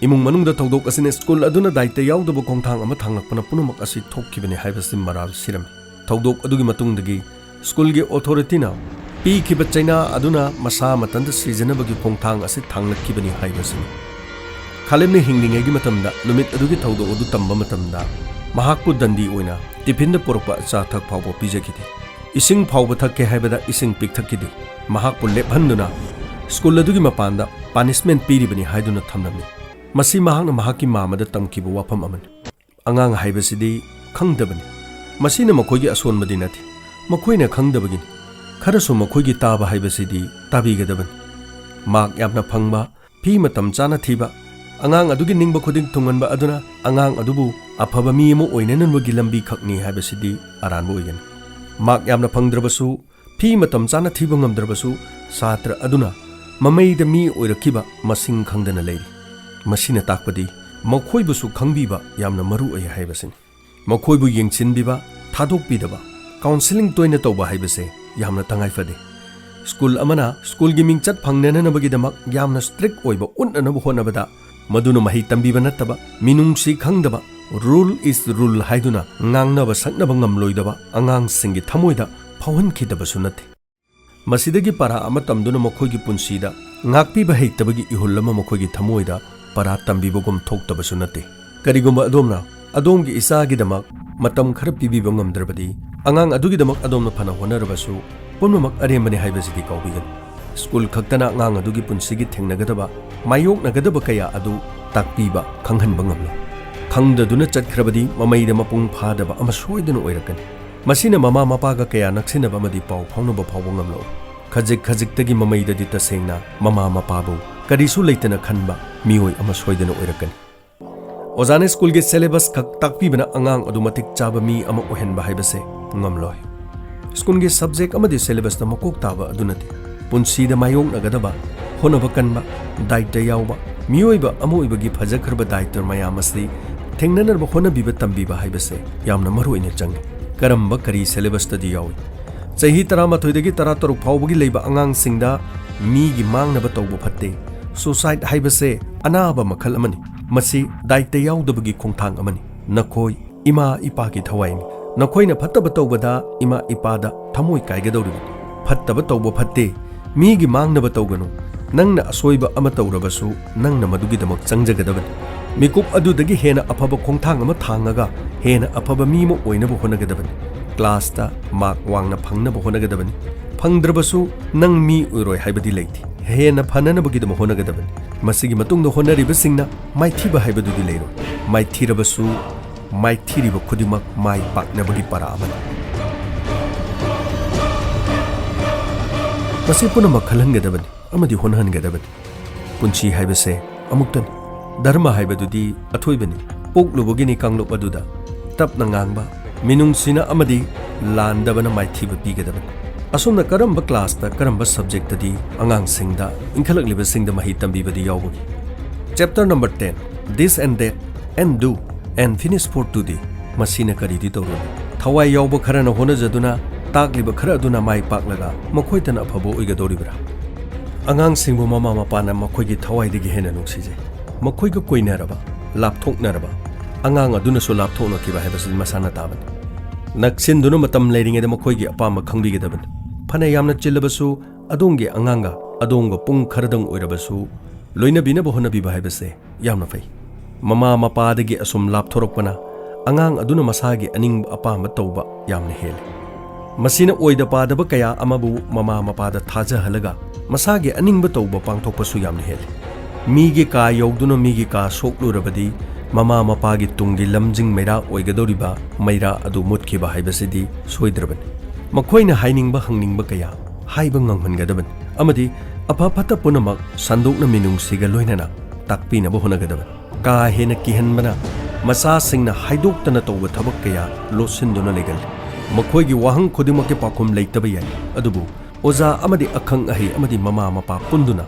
ꯏꯃꯨꯡ ꯃꯅꯨꯡꯗ ꯊꯧꯗꯣꯛ ꯑꯁꯤꯅ ꯁ꯭ꯀꯨꯜ ꯑꯗꯨꯅ ꯗꯥꯏꯇ ꯌꯥꯎꯗꯕ ꯈꯣꯡꯊꯥꯡ ꯑꯃ ꯊꯥꯡꯂꯛꯄꯅ ꯄꯨꯝꯅꯃꯛ ꯑꯁꯤ ꯊꯣꯛꯈꯤꯕꯅꯤ ꯍꯥꯏꯕꯁꯤ ꯃꯔꯥꯜ ꯁꯤꯔꯝꯃꯤ꯫ ꯊꯧꯗꯣꯛ ꯑꯗꯨꯒꯤ ꯃꯇꯨꯡꯗꯒꯤ ꯁ꯭ꯀꯨꯜꯒꯤ ꯑꯣꯊꯣꯔꯤꯇꯤꯅ ꯄꯤꯈꯤꯕ ꯆꯩꯅꯥ ꯑꯗꯨꯅ ꯃꯁꯥ ꯃꯊꯟꯇ ꯁꯤꯖꯅꯕꯒꯤ ꯈꯣꯡꯊꯥꯡ ꯑꯁꯤ ꯊꯥꯡꯂꯛꯈꯤꯕꯅꯤ ꯍꯥꯏꯕꯁꯤꯅꯤ꯫ ꯈꯥꯂꯤꯝꯅ ꯍꯤꯡꯂꯤꯉꯩꯒꯤ ꯃꯇꯝꯗ ꯅꯨꯃꯤꯠ ꯑꯗꯨꯒꯤ ꯊꯧꯗꯣꯛ ꯑꯗꯨ ꯇꯝꯕ ꯃꯇꯝꯗ ꯃꯍꯥꯛꯄꯨ ꯗꯟꯗꯤ ꯑꯣꯏꯅ ꯇꯤꯐꯤꯟꯗ ꯄꯨꯔꯛꯄ ꯑꯆꯥ ꯑꯊꯛ ꯐꯥꯎꯕ ꯄꯤꯖꯈꯤꯗꯦ꯫ ꯏꯁꯤꯡ ꯐꯥꯎꯕ ꯊꯛꯀꯦ ꯍꯥꯏꯕꯗ ꯏꯁꯤꯡ ꯄꯤꯛꯊꯛꯈꯤꯗꯦ꯫ ꯃꯍꯥꯛꯄꯨ ꯂꯦꯞꯍꯟꯗꯨꯅ ꯁ꯭ꯀꯨꯜ ꯑꯗꯨꯒꯤ ꯃꯄꯥꯟꯗ ꯄꯥꯅꯤꯁꯃꯦꯟ ꯄꯤꯔꯤꯕꯅꯤ ꯍꯥꯏꯗꯨꯅ ꯊꯝꯂꯝꯃꯤ꯫ ꯃꯁꯤ ꯃꯍꯥꯛꯅ ꯃꯍꯥꯛꯀꯤ ꯃꯥꯃꯗ ꯇꯝꯈꯤꯕ ꯋꯥꯐꯝ ꯑꯃꯅꯤ꯫ ꯑꯉꯥꯡ ꯍꯥꯏꯕꯁꯤꯗꯤ ꯈꯪꯗꯕꯅꯤ꯫ ꯃꯁꯤꯅ ꯃꯈꯣꯏꯒꯤ ꯑꯁꯣꯟꯕꯗꯤ ꯅꯠꯇꯦ꯫ ꯃꯈꯣꯏꯅ ꯈꯪꯗꯕꯒꯤꯅꯤ꯫ ꯈꯔꯁꯨ ꯃꯈꯣꯏꯒꯤ ꯇꯥꯕ ꯍꯥꯏꯕꯁꯤꯗꯤ ꯇꯥꯕꯤꯒꯗꯕꯅꯤ꯫ ꯃꯥꯔꯛ ꯌꯥꯝꯅ ꯐꯪꯕ, ꯐꯤ ꯃꯇꯝ ꯆꯥꯅ ꯊꯤꯕ, ꯑꯉꯥꯡ ꯑꯗꯨꯒꯤ ꯅꯤꯡꯕ ꯈꯨꯗꯤꯡ ꯊꯨꯡꯍꯟꯕ ꯑꯗꯨꯅ ꯑꯉꯥꯡ ꯑꯗꯨꯕꯨ ꯑꯐꯕ ꯃꯤ ꯑꯃ ꯑꯣꯏꯅꯅꯕꯒꯤ ꯂꯝꯕꯤ ꯈꯛꯅꯤ ꯍꯥꯏꯕꯁꯤꯗꯤ ꯑꯔꯥꯟꯕ ꯑꯣꯏꯒꯅꯤ꯫ ꯃꯥꯔꯛ ꯌꯥꯝꯅ ꯐꯪꯗ꯭ꯔꯕꯁꯨ, ꯐꯤ ꯃꯇꯝ ꯆꯥꯅ ꯊꯤꯕ ꯉꯝꯗ꯭ꯔꯕꯁꯨ, ꯁꯥꯇ꯭ꯔ ꯑꯗꯨꯅ ꯃꯃꯩꯗ ꯃꯤ ꯑꯣꯏꯔꯛꯈꯤꯕ ꯃꯁꯤꯡ ꯈꯪꯗꯅ ꯂꯩꯔꯤ꯫ ꯃꯁꯤꯅ ꯇꯥꯛꯄꯗꯤ ꯃꯈꯣꯏꯕꯨꯁꯨ ꯈꯪꯕꯤꯕ ꯌꯥꯝꯅ ꯃꯔꯨ ꯑꯣꯏ ꯍꯥꯏꯕꯁꯤꯅꯤ꯫ ꯃꯈꯣꯏꯕꯨ ꯌꯦꯡꯁꯤꯟꯕꯤꯕ, ꯊꯥꯗꯣꯛꯄꯤꯗꯕ, ꯀꯥꯎꯟꯁꯤꯂꯤꯡ ꯇꯣꯏꯅ ꯇꯧꯕ ꯍꯥꯏꯕꯁꯦ ꯌꯥꯝꯅ ꯇꯉꯥꯏ ꯐꯗꯦ꯫ ꯁ꯭ꯀꯨꯜ ꯑꯃꯅ ꯁ꯭ꯀꯨꯜꯒꯤ ꯃꯤꯡꯆꯠ ꯐꯪꯅꯅꯕꯒꯤꯗꯃꯛ ꯌꯥꯝꯅ ꯁ꯭ꯇꯔꯤꯛ ꯑꯣꯏꯕ ꯎꯠꯅꯅꯕ ꯍꯣꯠꯅꯕꯗ, ꯃꯗꯨꯅ ꯃꯍꯩ ꯇꯝꯕꯤꯕ ꯅꯠꯇꯕ, ꯃꯤꯅꯨꯡꯁꯤ ꯈꯪꯗꯕ, "Rule is rule" ꯍꯥꯏꯗꯨꯅ ꯉꯥꯡꯅꯕ ꯁꯛꯅꯕ ꯉꯝꯂꯣꯏꯗꯕ ꯑꯉꯥꯡꯁꯤꯡꯒꯤ ꯊꯃꯣꯏꯗ ꯐꯥꯎꯍꯟꯈꯤꯗꯕꯁꯨ ꯅꯠꯇꯦ꯫ ꯃꯁꯤꯗꯒꯤ ꯄꯔꯥ ꯑꯃ ꯇꯝꯗꯨꯅ ꯃꯈꯣꯏꯒꯤ ꯄꯨꯟꯁꯤꯗ ꯉꯥꯛꯄꯤꯕ ꯍꯩꯇꯕꯒꯤ ꯏꯍꯨꯜ ꯑꯃ ꯃꯈꯣꯏꯒꯤ ꯊꯃꯣꯏꯗ ꯄꯔꯥ ꯇꯝꯕꯤꯕꯒꯨꯝ ꯊꯣꯛꯇꯕꯁꯨ ꯅꯠꯇꯦ꯫ ꯀꯔꯤꯒꯨꯝꯕ ꯑꯗꯣꯝꯅ ꯑꯗꯣꯝꯒꯤ ꯏꯆꯥꯒꯤꯗꯃꯛ ꯃꯇꯝ ꯈꯔ ꯄꯤꯕꯤꯕ ꯉꯝꯗ꯭ꯔꯕꯗꯤ, ꯑꯉꯥꯡ ꯑꯗꯨꯒꯤꯗꯃꯛ ꯑꯗꯣꯝꯅ ꯐꯅ ꯍꯣꯠꯅꯔꯕꯁꯨ ꯄꯨꯝꯅꯃꯛ ꯑꯔꯦꯝꯕꯅꯤ ꯍꯥꯏꯕꯁꯤꯗꯤ ꯀꯥꯎꯕꯤꯒꯅꯨ꯫ ꯁ꯭ꯀꯨꯜ ꯈꯛꯇꯅ ꯑꯉꯥꯡ ꯑꯗꯨꯒꯤ ꯄꯨꯟꯁꯤꯒꯤ ꯊꯦꯡꯅꯒꯗꯕ, ꯃꯥꯌꯣꯛꯅꯒꯗꯕ ꯀꯌꯥ ꯑꯗꯨ ꯇꯥꯛꯄꯤꯕ, ꯈꯪꯍꯟꯕ ꯉꯝꯂꯣꯏ꯫ ꯈꯪꯗꯗꯨꯅ ꯆꯠꯈ꯭ꯔꯕꯗꯤ ꯃꯃꯩꯗ ꯃꯄꯨꯡ ꯐꯥꯗꯕ ꯑꯃ ꯁꯣꯏꯗꯅ ꯑꯣꯏꯔꯛꯀꯅꯤ꯫ ꯃꯁꯤꯅ ꯃꯃꯥ ꯃꯄꯥꯒ ꯀꯌꯥ ꯅꯛꯁꯤꯟꯅꯕ ꯑꯃꯗꯤ ꯄꯥꯎ ꯐꯥꯎꯅꯕ ꯐꯥꯎꯕ ꯉꯝꯂꯣꯏ꯫ ꯈꯖꯤꯛ ꯈꯖꯤꯛꯇꯒꯤ ꯃꯃꯩꯗꯗꯤ ꯇꯁꯦꯡꯅ ꯃꯃꯥ ꯃꯄꯥꯕꯨ ꯀꯔꯤꯁꯨ ꯂꯩꯇꯅ ꯈꯟꯕ ꯃꯤꯑꯣꯏ ꯑꯃ ꯁꯣꯏꯗꯅ ꯑꯣꯏꯔꯛꯀꯅꯤ꯫ ꯑꯣꯖꯥꯅ ꯁ꯭ꯀꯨꯜꯒꯤ ꯁꯦꯂꯦꯕꯁ ꯈꯛ ꯇꯥꯛꯄꯤꯕꯅ ꯑꯉꯥꯡ ꯑꯗꯨ ꯃꯇꯤꯛ ꯆꯥꯕ ꯃꯤ ꯑꯃ ꯑꯣꯏꯍꯟꯕ ꯍꯥꯏꯕꯁꯦ ꯉꯝꯂꯣꯏ꯫ ꯁ꯭ꯀꯨꯜꯒꯤ ꯁꯕꯖꯦꯛ ꯑꯃꯗꯤ ꯁꯦꯂꯦꯕꯁꯇ ꯃꯀꯣꯛ ꯇꯥꯕ ꯑꯗꯨꯅꯗꯤ ꯄꯨꯟꯁꯤꯗ ꯃꯥꯌꯣꯛꯅꯒꯗꯕ, ꯍꯣꯠꯅꯕ ꯀꯟꯕ, ꯗꯥꯏꯇ ꯌꯥꯎꯕ, ꯃꯤꯑꯣꯏꯕ ꯑꯃ ꯑꯣꯏꯕꯒꯤ ꯐꯖꯈ꯭ꯔꯕ ꯗꯥꯏꯇ ꯃꯌꯥꯝ ꯑꯁꯤ ꯊꯦꯡꯅꯅꯕ ꯍꯣꯠꯅꯕꯤꯕ ꯇꯝꯕꯤꯕ ꯍꯥꯏꯕꯁꯦ ꯌꯥꯝꯅ ꯃꯔꯨ ꯑꯣꯏꯅ ꯆꯪꯏ꯫ ꯀꯔꯝꯕ ꯀꯔꯤ syllabusꯇꯗꯤ ꯌꯥꯎꯏ? ꯆꯍꯤ ꯇꯔꯥꯃꯥꯊꯣꯏꯗꯒꯤ ꯇꯔꯥꯇꯔꯨꯛ ꯐꯥꯎꯕꯒꯤ ꯂꯩꯕ ꯑꯉꯥꯡꯁꯤꯡꯗ ꯃꯤꯒꯤ ꯃꯥꯡꯅꯕ ꯇꯧꯕ ꯐꯠꯇꯦ꯫ Suicide ꯍꯥꯏꯕꯁꯦ ꯑꯅꯥꯕ ꯃꯈꯜ ꯑꯃꯅꯤ꯫ ꯃꯁꯤ dietꯇ ꯌꯥꯎꯗꯕꯒꯤ ꯈꯣꯡꯊꯥꯡ ꯑꯃꯅꯤ꯫ ꯅꯈꯣꯏ ꯏꯃꯥ ꯏꯄꯥꯒꯤ ꯊꯋꯥꯏꯅꯤ꯫ ꯅꯈꯣꯏꯅ ꯐꯠꯇꯕ ꯇꯧꯕꯗ ꯏꯃꯥ ꯏꯄꯥꯗ ꯊꯃꯣꯏ ꯀꯥꯏꯒꯗꯧꯔꯤꯕꯅꯤ꯫ ꯐꯠꯇꯕ ꯇꯧꯕ ꯐꯠꯇꯦ꯫ ꯃꯤꯒꯤ ꯃꯥꯡꯅꯕ ꯇꯧꯒꯅꯨ꯫ ꯅꯪꯅ ꯑꯁꯣꯏꯕ ꯑꯃ ꯇꯧꯔꯕꯁꯨ ꯅꯪꯅ ꯃꯗꯨꯒꯤꯗꯃꯛ ꯆꯪꯖꯒꯗꯕꯅꯤ꯫ ꯃꯤꯀꯨꯞ ꯑꯗꯨꯗꯒꯤ ꯍꯦꯟꯅ ꯑꯐꯕ ꯈꯣꯡꯊꯥꯡ ꯑꯃ ꯊꯥꯡꯉꯒ ꯍꯦꯟꯅ ꯑꯐꯕ ꯃꯤ ꯑꯃ ꯑꯣꯏꯅꯕ ꯍꯣꯠꯅꯒꯗꯕꯅꯤ꯫ Classꯇ mark ꯋꯥꯡꯅ ꯐꯪꯅꯕ ꯍꯣꯠꯅꯒꯗꯕꯅꯤ꯫ ꯐꯪꯗ꯭ꯔꯕꯁꯨ ꯅꯪ ꯃꯤ ꯑꯣꯏꯔꯣꯏ ꯍꯥꯏꯕꯗꯤ ꯂꯩꯇꯦ꯫ ꯍꯦꯟꯅ ꯐꯅꯅꯕꯒꯤꯗꯃꯛ ꯍꯣꯠꯅꯒꯗꯕꯅꯤ꯫ ꯃꯁꯤꯒꯤ ꯃꯇꯨꯡꯗ ꯍꯣꯠꯅꯔꯤꯕꯁꯤꯡꯅ ꯃꯥꯏꯊꯤꯕ ꯍꯥꯏꯕꯗꯨꯗꯤ ꯂꯩꯔꯣꯏ꯫ ꯃꯥꯏꯊꯤꯔꯕꯁꯨ ꯃꯥꯏꯊꯤꯔꯤꯕ ꯈꯨꯗꯤꯡꯃꯛ ꯃꯥꯏ ꯄꯥꯛꯅꯕꯒꯤ ꯄꯔꯥ ꯑꯃꯅꯤ꯫ ꯃꯁꯤ ꯄꯨꯝꯅꯃꯛ ꯈꯜꯍꯟꯒꯗꯕꯅꯤ ꯑꯃꯗꯤ ꯍꯣꯠꯅꯍꯟꯒꯗꯕꯅꯤ꯫ ꯄꯨꯟꯁꯤ ꯍꯥꯏꯕꯁꯦ ꯑꯃꯨꯛꯇꯅꯤ꯫ ꯙꯔꯃ ꯍꯥꯏꯕꯗꯨꯗꯤ ꯑꯊꯣꯏꯕꯅꯤ꯫ ꯄꯣꯛꯂꯨꯕꯒꯤꯅꯤ ꯀꯥꯡꯂꯨꯞ ꯑꯗꯨꯗ ꯇꯞꯅ ꯉꯥꯡꯕ, ꯃꯤꯅꯨꯡꯁꯤꯅ ꯑꯃꯗꯤ ꯂꯥꯟꯗꯕꯅ ꯃꯥꯏꯊꯤꯕ ꯄꯤꯒꯗꯕꯅꯤ꯫ ꯑꯁꯨꯝꯅ ꯀꯔꯝꯕ classꯇ ꯀꯔꯝꯕ subjectꯇꯗꯤ ꯑꯉꯥꯡꯁꯤꯡꯗ ꯏꯟꯈꯠꯂꯛꯂꯤꯕꯁꯤꯡꯗ ꯃꯍꯩ ꯇꯝꯕꯤꯕꯗꯤ ꯌꯥꯎꯕꯒꯦ? Chapter number ten, This and That, and Do and Finish for Today꯫ ꯃꯁꯤꯅ ꯀꯔꯤꯗꯤ ꯇꯧꯔꯨꯅꯤ? ꯊꯋꯥꯏ ꯌꯥꯎꯕ ꯈꯔꯅ ꯍꯣꯠꯅꯖꯗꯨꯅ ꯇꯥꯛꯂꯤꯕ ꯈꯔ ꯑꯗꯨꯅ ꯃꯥꯏ ꯄꯥꯛꯂꯒ ꯃꯈꯣꯏꯇꯅ ꯑꯐꯕ ꯑꯣꯏꯒꯗꯧꯔꯤꯕ꯭ꯔꯥ? ꯑꯉꯥꯡꯁꯤꯡꯕꯨ ꯃꯃꯥ ꯃꯄꯥꯅ ꯃꯈꯣꯏꯒꯤ ꯊꯋꯥꯏꯗꯒꯤ ꯍꯦꯟꯅ ꯅꯨꯡꯁꯤꯖꯩ꯫ ꯃꯈꯣꯏꯒ ꯀꯣꯏꯅꯔꯕ, ꯂꯥꯞꯊꯣꯛꯅꯔꯕ, ꯑꯉꯥꯡ ꯑꯗꯨꯅꯁꯨ ꯂꯥꯞꯊꯣꯛꯅꯈꯤꯕ ꯍꯥꯏꯕꯁꯤ ꯃꯁꯥꯅ ꯇꯥꯕꯅꯤ꯫ ꯅꯛꯁꯤꯟꯗꯨꯅ ꯃꯇꯝ ꯂꯩꯔꯤꯉꯩꯗ ꯃꯈꯣꯏꯒꯤ ꯑꯄꯥꯝꯕ ꯈꯪꯕꯤꯒꯗꯕꯅꯤ꯫ ꯐꯅ ꯌꯥꯝꯅ ꯆꯤꯜꯂꯕꯁꯨ ꯑꯗꯣꯝꯒꯤ ꯑꯉꯥꯡꯒ ꯑꯗꯣꯝꯒ ꯄꯨꯡ ꯈꯔꯗꯪ ꯑꯣꯏꯔꯕꯁꯨ ꯂꯣꯏꯅꯕꯤꯅꯕ ꯍꯣꯠꯅꯕꯤꯕ ꯍꯥꯏꯕꯁꯦ ꯌꯥꯝꯅ ꯐꯩ꯫ ꯃꯃꯥ ꯃꯄꯥꯗꯒꯤ ꯑꯁꯨꯝ ꯂꯥꯞꯊꯣꯔꯛꯄꯅ ꯑꯉꯥꯡ ꯑꯗꯨꯅ ꯃꯁꯥꯒꯤ ꯑꯅꯤꯡꯕ ꯑꯄꯥꯝꯕ ꯇꯧꯕ ꯌꯥꯝꯅ ꯍꯦꯜꯂꯤ꯫ ꯃꯁꯤꯅ ꯑꯣꯏꯗ ꯄꯥꯗꯕ ꯀꯌꯥ ꯑꯃꯕꯨ ꯃꯃꯥ ꯃꯄꯥꯗ ꯊꯥꯖꯍꯜꯂꯒ ꯃꯁꯥꯒꯤ ꯑꯅꯤꯡꯕ ꯇꯧꯕ ꯄꯥꯡꯊꯣꯛꯄꯁꯨ ꯌꯥꯝꯅ ꯍꯦꯜꯂꯤ꯫ ꯃꯤꯒꯤ ꯀꯥ ꯌꯧꯗꯨꯅ ꯃꯤꯒꯤ ꯀꯥ ꯁꯣꯛꯂꯨꯔꯕꯗꯤ ꯃꯃꯥ ꯃꯄꯥꯒꯤ ꯇꯨꯡꯒꯤ ꯂꯝꯖꯤꯡ ꯃꯩꯔꯥ ꯑꯣꯏꯒꯗꯧꯔꯤꯕ ꯃꯩꯔꯥ ꯑꯗꯨ ꯃꯨꯠꯈꯤꯕ ꯍꯥꯏꯕꯁꯤꯗꯤ ꯁꯣꯏꯗ꯭ꯔꯕꯅꯤ꯫ ꯃꯈꯣꯏꯅ ꯍꯥꯏꯅꯤꯡꯕ ꯍꯪꯅꯤꯡꯕ ꯀꯌꯥ ꯍꯥꯏꯕ ꯉꯝꯍꯟꯒꯗꯕꯅꯤ ꯑꯃꯗꯤ ꯑꯐ ꯐꯠꯇ ꯄꯨꯝꯅꯃꯛ ꯁꯟꯗꯣꯛꯅ ꯃꯤꯅꯨꯡꯁꯤꯒ ꯂꯣꯏꯅꯅ ꯇꯥꯛꯄꯤꯅꯕ ꯍꯣꯠꯅꯒꯗꯕꯅꯤ꯫ ꯀꯥ ꯍꯦꯟꯅ ꯀꯤꯍꯟꯕꯅ ꯃꯆꯥꯁꯤꯡꯅ ꯍꯥꯏꯗꯣꯛꯇꯅ ꯇꯧꯕ ꯊꯕꯛ ꯀꯌꯥ ꯂꯣꯠꯁꯤꯟꯗꯨꯅ ꯂꯩꯒꯜꯂꯤ꯫ ꯃꯈꯣꯏꯒꯤ ꯋꯥꯍꯪ ꯈꯨꯗꯤꯡꯃꯛꯀꯤ ꯄꯥꯎꯈꯨꯝ ꯂꯩꯇꯕ ꯌꯥꯏ, ꯑꯗꯨꯕꯨ ꯑꯣꯖꯥ ꯑꯃꯗꯤ ꯑꯈꯪ ꯑꯍꯩ ꯑꯃꯗꯤ ꯃꯃꯥ ꯃꯄꯥ ꯄꯨꯟꯗꯨꯅ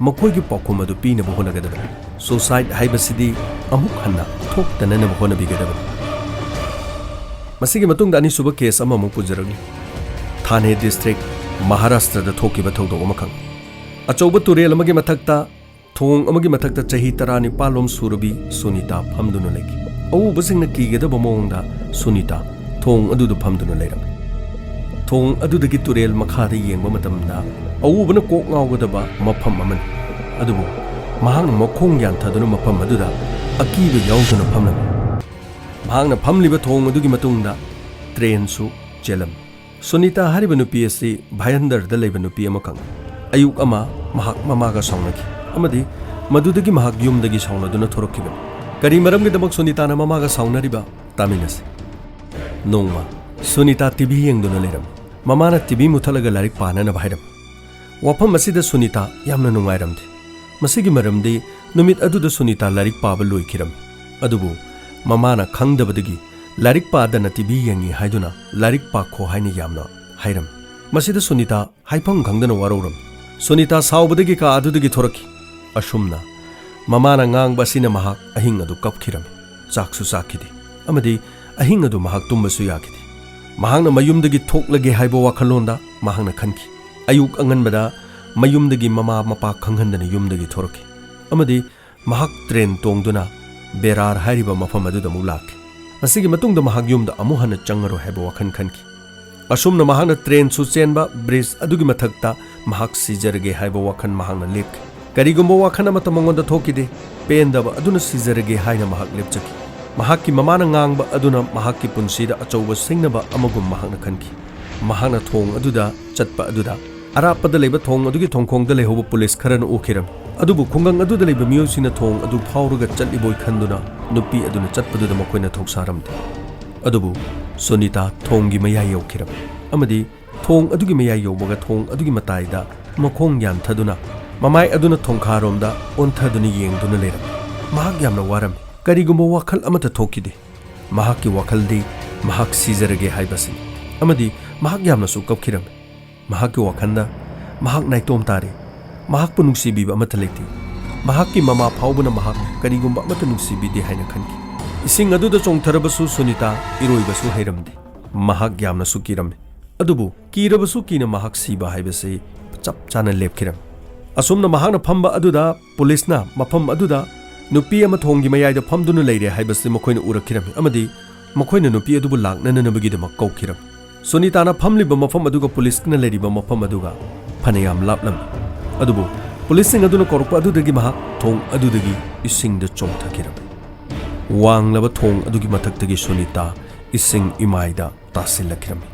ꯃꯈꯣꯏꯒꯤ ꯄꯥꯎꯈꯨꯝ ꯑꯗꯨ ꯄꯤꯅꯕ ꯍꯣꯠꯅꯒꯗꯕꯅꯤ꯫ Suicide ꯍꯥꯏꯕꯁꯤꯗꯤ ꯑꯃꯨꯛ ꯍꯟꯅ ꯊꯣꯛꯇꯅꯅꯕ ꯍꯣꯠꯅꯕꯤꯒꯗꯕꯅꯤ꯫ ꯃꯁꯤꯒꯤ ꯃꯇꯨꯡꯗ ꯑꯅꯤꯁꯨꯕ ꯀꯦꯁ ꯑꯃꯃꯨꯛ ꯄꯨꯖꯔꯛꯂꯤ꯫ ꯊꯥꯅꯦ ꯗꯤꯁꯇ꯭ꯔꯤꯛ, ꯃꯍꯥꯔꯥꯁꯇ꯭ꯔꯗ ꯊꯣꯛꯈꯤꯕ ꯊꯧꯗꯣꯛ ꯑꯃꯈꯛ꯫ ꯑꯆꯧꯕ ꯇꯨꯔꯦꯜ ꯑꯃꯒꯤ ꯃꯊꯛꯇ, ꯊꯣꯡ ꯑꯃꯒꯤ ꯃꯊꯛꯇ ꯆꯍꯤ ꯇꯔꯥꯅꯤꯄꯥꯜ ꯂꯣꯝ ꯁꯨꯔꯕꯤ ꯁꯨꯅꯤꯇꯥ ꯐꯝꯗꯨꯅ ꯂꯩꯈꯤ꯫ ꯑꯎꯕꯁꯤꯡꯅ ꯀꯤꯒꯗꯕ ꯃꯑꯣꯡꯗ ꯁꯨꯅꯤꯇꯥ ꯊꯣꯡ ꯑꯗꯨꯗ ꯐꯝꯗꯨꯅ ꯂꯩꯔꯝꯃꯤ꯫ ꯊꯣꯡ ꯑꯗꯨꯗꯒꯤ ꯇꯨꯔꯦꯜ ꯃꯈꯥꯗ ꯌꯦꯡꯕ ꯃꯇꯝꯗ, ꯑꯎꯕꯅ ꯀꯣꯛ ꯉꯥꯎꯒꯗꯕ ꯃꯐꯝ ꯑꯃꯅꯤ꯫ ꯑꯗꯨꯕꯨ ꯃꯍꯥꯛꯅ ꯃꯈꯣꯡ ꯌꯥꯟꯊꯗꯨꯅ ꯃꯐꯝ ꯑꯗꯨꯗ ꯑꯀꯤꯕ ꯌꯥꯎꯗꯅ ꯐꯝꯂꯝꯃꯤ꯫ ꯃꯍꯥꯛꯅ ꯐꯝꯂꯤꯕ ꯊꯣꯡ ꯑꯗꯨꯒꯤ ꯃꯇꯨꯡꯗ ꯇ꯭ꯔꯦꯟꯁꯨ ꯆꯦꯜꯂꯝꯃꯤ꯫ ꯁꯨꯅꯤꯇꯥ ꯍꯥꯏꯔꯤꯕ ꯅꯨꯄꯤ ꯑꯁꯤ ꯚꯥꯌꯟꯗꯔꯗ ꯂꯩꯕ ꯅꯨꯄꯤ ꯑꯃꯈꯛꯅꯤ꯫ ꯑꯌꯨꯛ ꯑꯃ ꯃꯍꯥꯛ ꯃꯃꯥꯒ ꯁꯥꯎꯅꯈꯤ ꯑꯃꯗꯤ ꯃꯗꯨꯗꯒꯤ ꯃꯍꯥꯛ ꯌꯨꯝꯗꯒꯤ ꯁꯥꯎꯅꯗꯨꯅ ꯊꯣꯔꯛꯈꯤꯕꯅꯤ꯫ ꯀꯔꯤ ꯃꯔꯝꯒꯤꯗꯃꯛ ꯁꯨꯅꯤꯇꯥꯅ ꯃꯃꯥꯒ ꯁꯥꯎꯅꯔꯤꯕ? ꯇꯥꯃꯤꯟꯅꯁꯤ꯫ ꯅꯣꯡꯃ ꯁꯨꯅꯤꯇꯥ ꯇꯤꯚꯤ ꯌꯦꯡꯗꯨꯅ ꯂꯩꯔꯝꯃꯤ꯫ ꯃꯃꯥꯅ ꯇꯤꯚꯤ ꯃꯨꯊꯠꯂꯒ ꯂꯥꯏꯔꯤꯛ ꯄꯥꯅꯅꯕ ꯍꯥꯏꯔꯝꯃꯤ꯫ ꯋꯥꯐꯝ ꯑꯁꯤꯗ ꯁꯨꯅꯤꯇꯥ ꯌꯥꯝꯅ ꯅꯨꯡꯉꯥꯏꯔꯝꯗꯦ꯫ ꯃꯁꯤꯒꯤ ꯃꯔꯝꯗꯤ ꯅꯨꯃꯤꯠ ꯑꯗꯨꯗ ꯁꯨꯅꯤꯇꯥ ꯂꯥꯏꯔꯤꯛ ꯄꯥꯕ ꯂꯣꯏꯈꯤꯔꯝꯃꯤ꯫ ꯑꯗꯨꯕꯨ ꯃꯃꯥꯅ ꯈꯪꯗꯕꯗꯒꯤ ꯂꯥꯏꯔꯤꯛ ꯄꯥꯗꯅ ꯇꯤꯚꯤ ꯌꯦꯡꯉꯤ ꯍꯥꯏꯗꯨꯅ ꯂꯥꯏꯔꯤꯛ ꯄꯥꯈꯣ ꯍꯥꯏꯅ ꯌꯥꯝꯅ ꯍꯥꯏꯔꯝꯃꯤ꯫ ꯃꯁꯤꯗ ꯁꯨꯅꯤꯇꯥ ꯍꯥꯏꯐꯝ ꯈꯪꯗꯅ ꯋꯥꯔꯧꯔꯝꯃꯤ꯫ ꯁꯨꯅꯤꯇꯥ ꯁꯥꯎꯕꯗꯒꯤ ꯀꯥ ꯑꯗꯨꯗꯒꯤ ꯊꯣꯔꯛꯈꯤ꯫ ꯑꯁꯨꯝꯅ ꯃꯃꯥꯅ ꯉꯥꯡꯕ ꯑꯁꯤꯅ ꯃꯍꯥꯛ ꯑꯍꯤꯡ ꯑꯗꯨ ꯀꯞꯈꯤꯔꯝꯃꯤ꯫ ꯆꯥꯛꯁꯨ ꯆꯥꯈꯤꯗꯦ ꯑꯃꯗꯤ ꯑꯍꯤꯡ ꯑꯗꯨ ꯃꯍꯥꯛ ꯇꯨꯝꯕꯁꯨ ꯌꯥꯈꯤꯗꯦ꯫ ꯃꯍꯥꯛꯅ ꯃꯌꯨꯝꯗꯒꯤ ꯊꯣꯛꯂꯒꯦ ꯍꯥꯏꯕ ꯋꯥꯈꯜꯂꯣꯟꯗ ꯃꯍꯥꯛꯅ ꯈꯟꯈꯤ꯫ ꯑꯌꯨꯛ ꯑꯉꯟꯕꯗ ꯃꯌꯨꯝꯗꯒꯤ ꯃꯃꯥ ꯃꯄꯥ ꯈꯪꯍꯟꯗꯅ ꯌꯨꯝꯗꯒꯤ ꯊꯣꯔꯛꯈꯤ ꯑꯃꯗꯤ ꯃꯍꯥꯛ ꯇ꯭ꯔꯦꯟ ꯇꯣꯡꯗꯨꯅ ꯕꯦꯔꯥꯔ ꯍꯥꯏꯔꯤꯕ ꯃꯐꯝ ꯑꯗꯨꯗ ꯑꯃꯨꯛ ꯂꯥꯛꯈꯤ꯫ ꯃꯁꯤꯒꯤ ꯃꯇꯨꯡꯗ ꯃꯍꯥꯛ ꯌꯨꯝꯗ ꯑꯃꯨꯛ ꯍꯟꯅ ꯆꯪꯉꯔꯣꯏ ꯍꯥꯏꯕ ꯋꯥꯈꯜ ꯈꯟꯈꯤ꯫ ꯑꯁꯨꯝꯅ ꯃꯍꯥꯛꯅ ꯇ꯭ꯔꯦꯟꯁꯨ ꯆꯦꯟꯕ ꯕ꯭ꯔꯤꯖ ꯑꯗꯨꯒꯤ ꯃꯊꯛꯇ ꯃꯍꯥꯛ ꯁꯤꯖꯔꯒꯦ ꯍꯥꯏꯕ ꯋꯥꯈꯜ ꯃꯍꯥꯛꯅ ꯂꯦꯞꯈꯤ꯫ ꯀꯔꯤꯒꯨꯝꯕ ꯋꯥꯈꯜ ꯑꯃꯠꯇ ꯃꯉꯣꯟꯗ ꯊꯣꯛꯈꯤꯗꯦ꯫ ꯄꯦꯟꯗꯕ ꯑꯗꯨꯅ ꯁꯤꯖꯔꯒꯦ ꯍꯥꯏꯅ ꯃꯍꯥꯛ ꯂꯦꯞꯆꯈꯤ꯫ ꯃꯍꯥꯛꯀꯤ ꯃꯃꯥꯅ ꯉꯥꯡꯕ ꯑꯗꯨꯅ ꯃꯍꯥꯛꯀꯤ ꯄꯨꯟꯁꯤꯗ ꯑꯆꯧꯕ ꯁꯤꯡꯅꯕ ꯑꯃꯒꯨꯝ ꯃꯍꯥꯛꯅ ꯈꯟꯈꯤ꯫ ꯃꯍꯥꯛꯅ ꯊꯣꯡ ꯑꯗꯨꯗ ꯆꯠꯄ ꯑꯗꯨꯗ ꯑꯔꯥꯞꯄꯗ ꯂꯩꯕ ꯊꯣꯡ ꯑꯗꯨꯒꯤ ꯊꯣꯡꯈꯣꯡꯗ ꯂꯩꯍꯧꯕ ꯄꯨꯂꯤꯁ ꯈꯔꯅ ꯎꯈꯤꯔꯝꯃꯤ꯫ ꯑꯗꯨꯕꯨ ꯈꯨꯡꯒꯪ ꯑꯗꯨꯗ ꯂꯩꯕ ꯃꯤꯑꯣꯏꯁꯤꯡꯅ ꯊꯣꯡ ꯑꯗꯨ ꯐꯥꯎꯔꯒ ꯆꯠꯂꯤꯕꯣꯏ ꯈꯟꯗꯨꯅ ꯅꯨꯄꯤ ꯑꯗꯨꯅ ꯆꯠꯄꯗꯨꯗ ꯃꯈꯣꯏꯅ ꯊꯧꯁꯥꯔꯝꯗꯦ꯫ ꯑꯗꯨꯕꯨ ꯁꯨꯅꯤꯇꯥ ꯊꯣꯡꯒꯤ ꯃꯌꯥꯏ ꯌꯧꯈꯤꯔꯝꯃꯤ ꯑꯃꯗꯤ ꯊꯣꯡ ꯑꯗꯨꯒꯤ ꯃꯌꯥꯏ ꯌꯧꯕꯒ ꯊꯣꯡ ꯑꯗꯨꯒꯤ ꯃꯇꯥꯏꯗ ꯃꯈꯣꯡ ꯌꯥꯟꯊꯗꯨꯅ ꯃꯃꯥꯏ ꯑꯗꯨꯅ ꯊꯣꯡꯈꯥꯔꯣꯝꯗ ꯑꯣꯟꯊꯗꯨꯅ ꯌꯦꯡꯗꯨꯅ ꯂꯩꯔꯝꯃꯤ꯫ ꯃꯍꯥꯛ ꯌꯥꯝꯅ ꯋꯥꯔꯝꯃꯤ꯫ ꯀꯔꯤꯒꯨꯝꯕ ꯋꯥꯈꯜ ꯑꯃꯠꯇ ꯊꯣꯛꯈꯤꯗꯦ꯫ ꯃꯍꯥꯛꯀꯤ ꯋꯥꯈꯜꯗꯤ ꯃꯍꯥꯛ ꯁꯤꯖꯔꯒꯦ ꯍꯥꯏꯕꯁꯤꯅꯤ꯫ ꯑꯃꯗꯤ ꯃꯍꯥꯛ ꯌꯥꯝꯅꯁꯨ ꯀꯞꯈꯤꯔꯝꯃꯤ꯫ ꯃꯍꯥꯛꯀꯤ ꯋꯥꯈꯜꯗ ꯃꯍꯥꯛ ꯅꯥꯏꯇꯣꯝ ꯇꯥꯔꯦ꯫ ꯃꯍꯥꯛꯄꯨ ꯅꯨꯡꯁꯤꯕꯤꯕ ꯑꯃꯠꯇ ꯂꯩꯇꯦ꯫ ꯃꯍꯥꯛꯀꯤ ꯃꯃꯥ ꯐꯥꯎꯕꯅ ꯃꯍꯥꯛ ꯀꯔꯤꯒꯨꯝꯕ ꯑꯃꯠꯇ ꯅꯨꯡꯁꯤꯕꯤꯗꯦ ꯍꯥꯏꯅ ꯈꯟꯈꯤ꯫ ꯏꯁꯤꯡ ꯑꯗꯨꯗ ꯆꯣꯡꯊꯔꯕꯁꯨ ꯁꯨꯅꯤꯇꯥ ꯏꯔꯣꯏꯕꯁꯨ ꯍꯩꯔꯝꯗꯦ꯫ ꯃꯍꯥꯛ ꯌꯥꯝꯅꯁꯨ ꯀꯤꯔꯝꯃꯤ꯫ ꯑꯗꯨꯕꯨ ꯀꯤꯔꯕꯁꯨ ꯀꯤꯅ ꯃꯍꯥꯛ ꯁꯤꯕ ꯍꯥꯏꯕꯁꯤ ꯆꯞ ꯆꯥꯅ ꯂꯦꯞꯈꯤꯔꯝꯃꯤ꯫ ꯑꯁꯨꯝꯅ ꯃꯍꯥꯛꯅ ꯐꯝꯕ ꯑꯗꯨꯗ ꯄꯨꯂꯤꯁꯅ ꯃꯐꯝ ꯑꯗꯨꯗ ꯅꯨꯄꯤ ꯑꯃ ꯊꯣꯡꯒꯤ ꯃꯌꯥꯏꯗ ꯐꯝꯗꯨꯅ ꯂꯩꯔꯦ ꯍꯥꯏꯕꯁꯤ ꯃꯈꯣꯏꯅ ꯎꯔꯛꯈꯤꯔꯝꯃꯤ ꯑꯃꯗꯤ ꯃꯈꯣꯏꯅ ꯅꯨꯄꯤ ꯑꯗꯨꯕꯨ ꯂꯥꯛꯅꯅꯅꯕꯒꯤꯗꯃꯛ ꯀꯧꯈꯤꯔꯝꯃꯤ꯫ ꯁꯨꯅꯤꯇꯥꯅ ꯐꯝꯂꯤꯕ ꯃꯐꯝ ꯑꯗꯨꯒ ꯄꯨꯂꯤꯁꯅ ꯂꯩꯔꯤꯕ ꯃꯐꯝ ꯑꯗꯨꯒ ꯐꯅꯌꯥꯝ ꯂꯥꯞꯂꯝꯃꯤ꯫ ꯑꯗꯨꯕꯨ ꯄꯨꯂꯤꯁꯁꯤꯡ ꯑꯗꯨꯅ ꯀꯧꯔꯛꯄ ꯑꯗꯨꯗꯒꯤ ꯃꯍꯥꯛ ꯊꯣꯡ ꯑꯗꯨꯗꯒꯤ ꯏꯁꯤꯡꯗ ꯆꯣꯡꯊꯈꯤꯔꯝꯃꯤ꯫ ꯋꯥꯡꯂꯕ ꯊꯣꯡ ꯑꯗꯨꯒꯤ ꯃꯊꯛꯇꯒꯤ ꯁꯨꯅꯤꯇꯥ ꯏꯁꯤꯡ ꯏꯃꯥꯏꯗ ꯇꯥꯁꯤꯜꯂꯛꯈꯤꯔꯝꯃꯤ꯫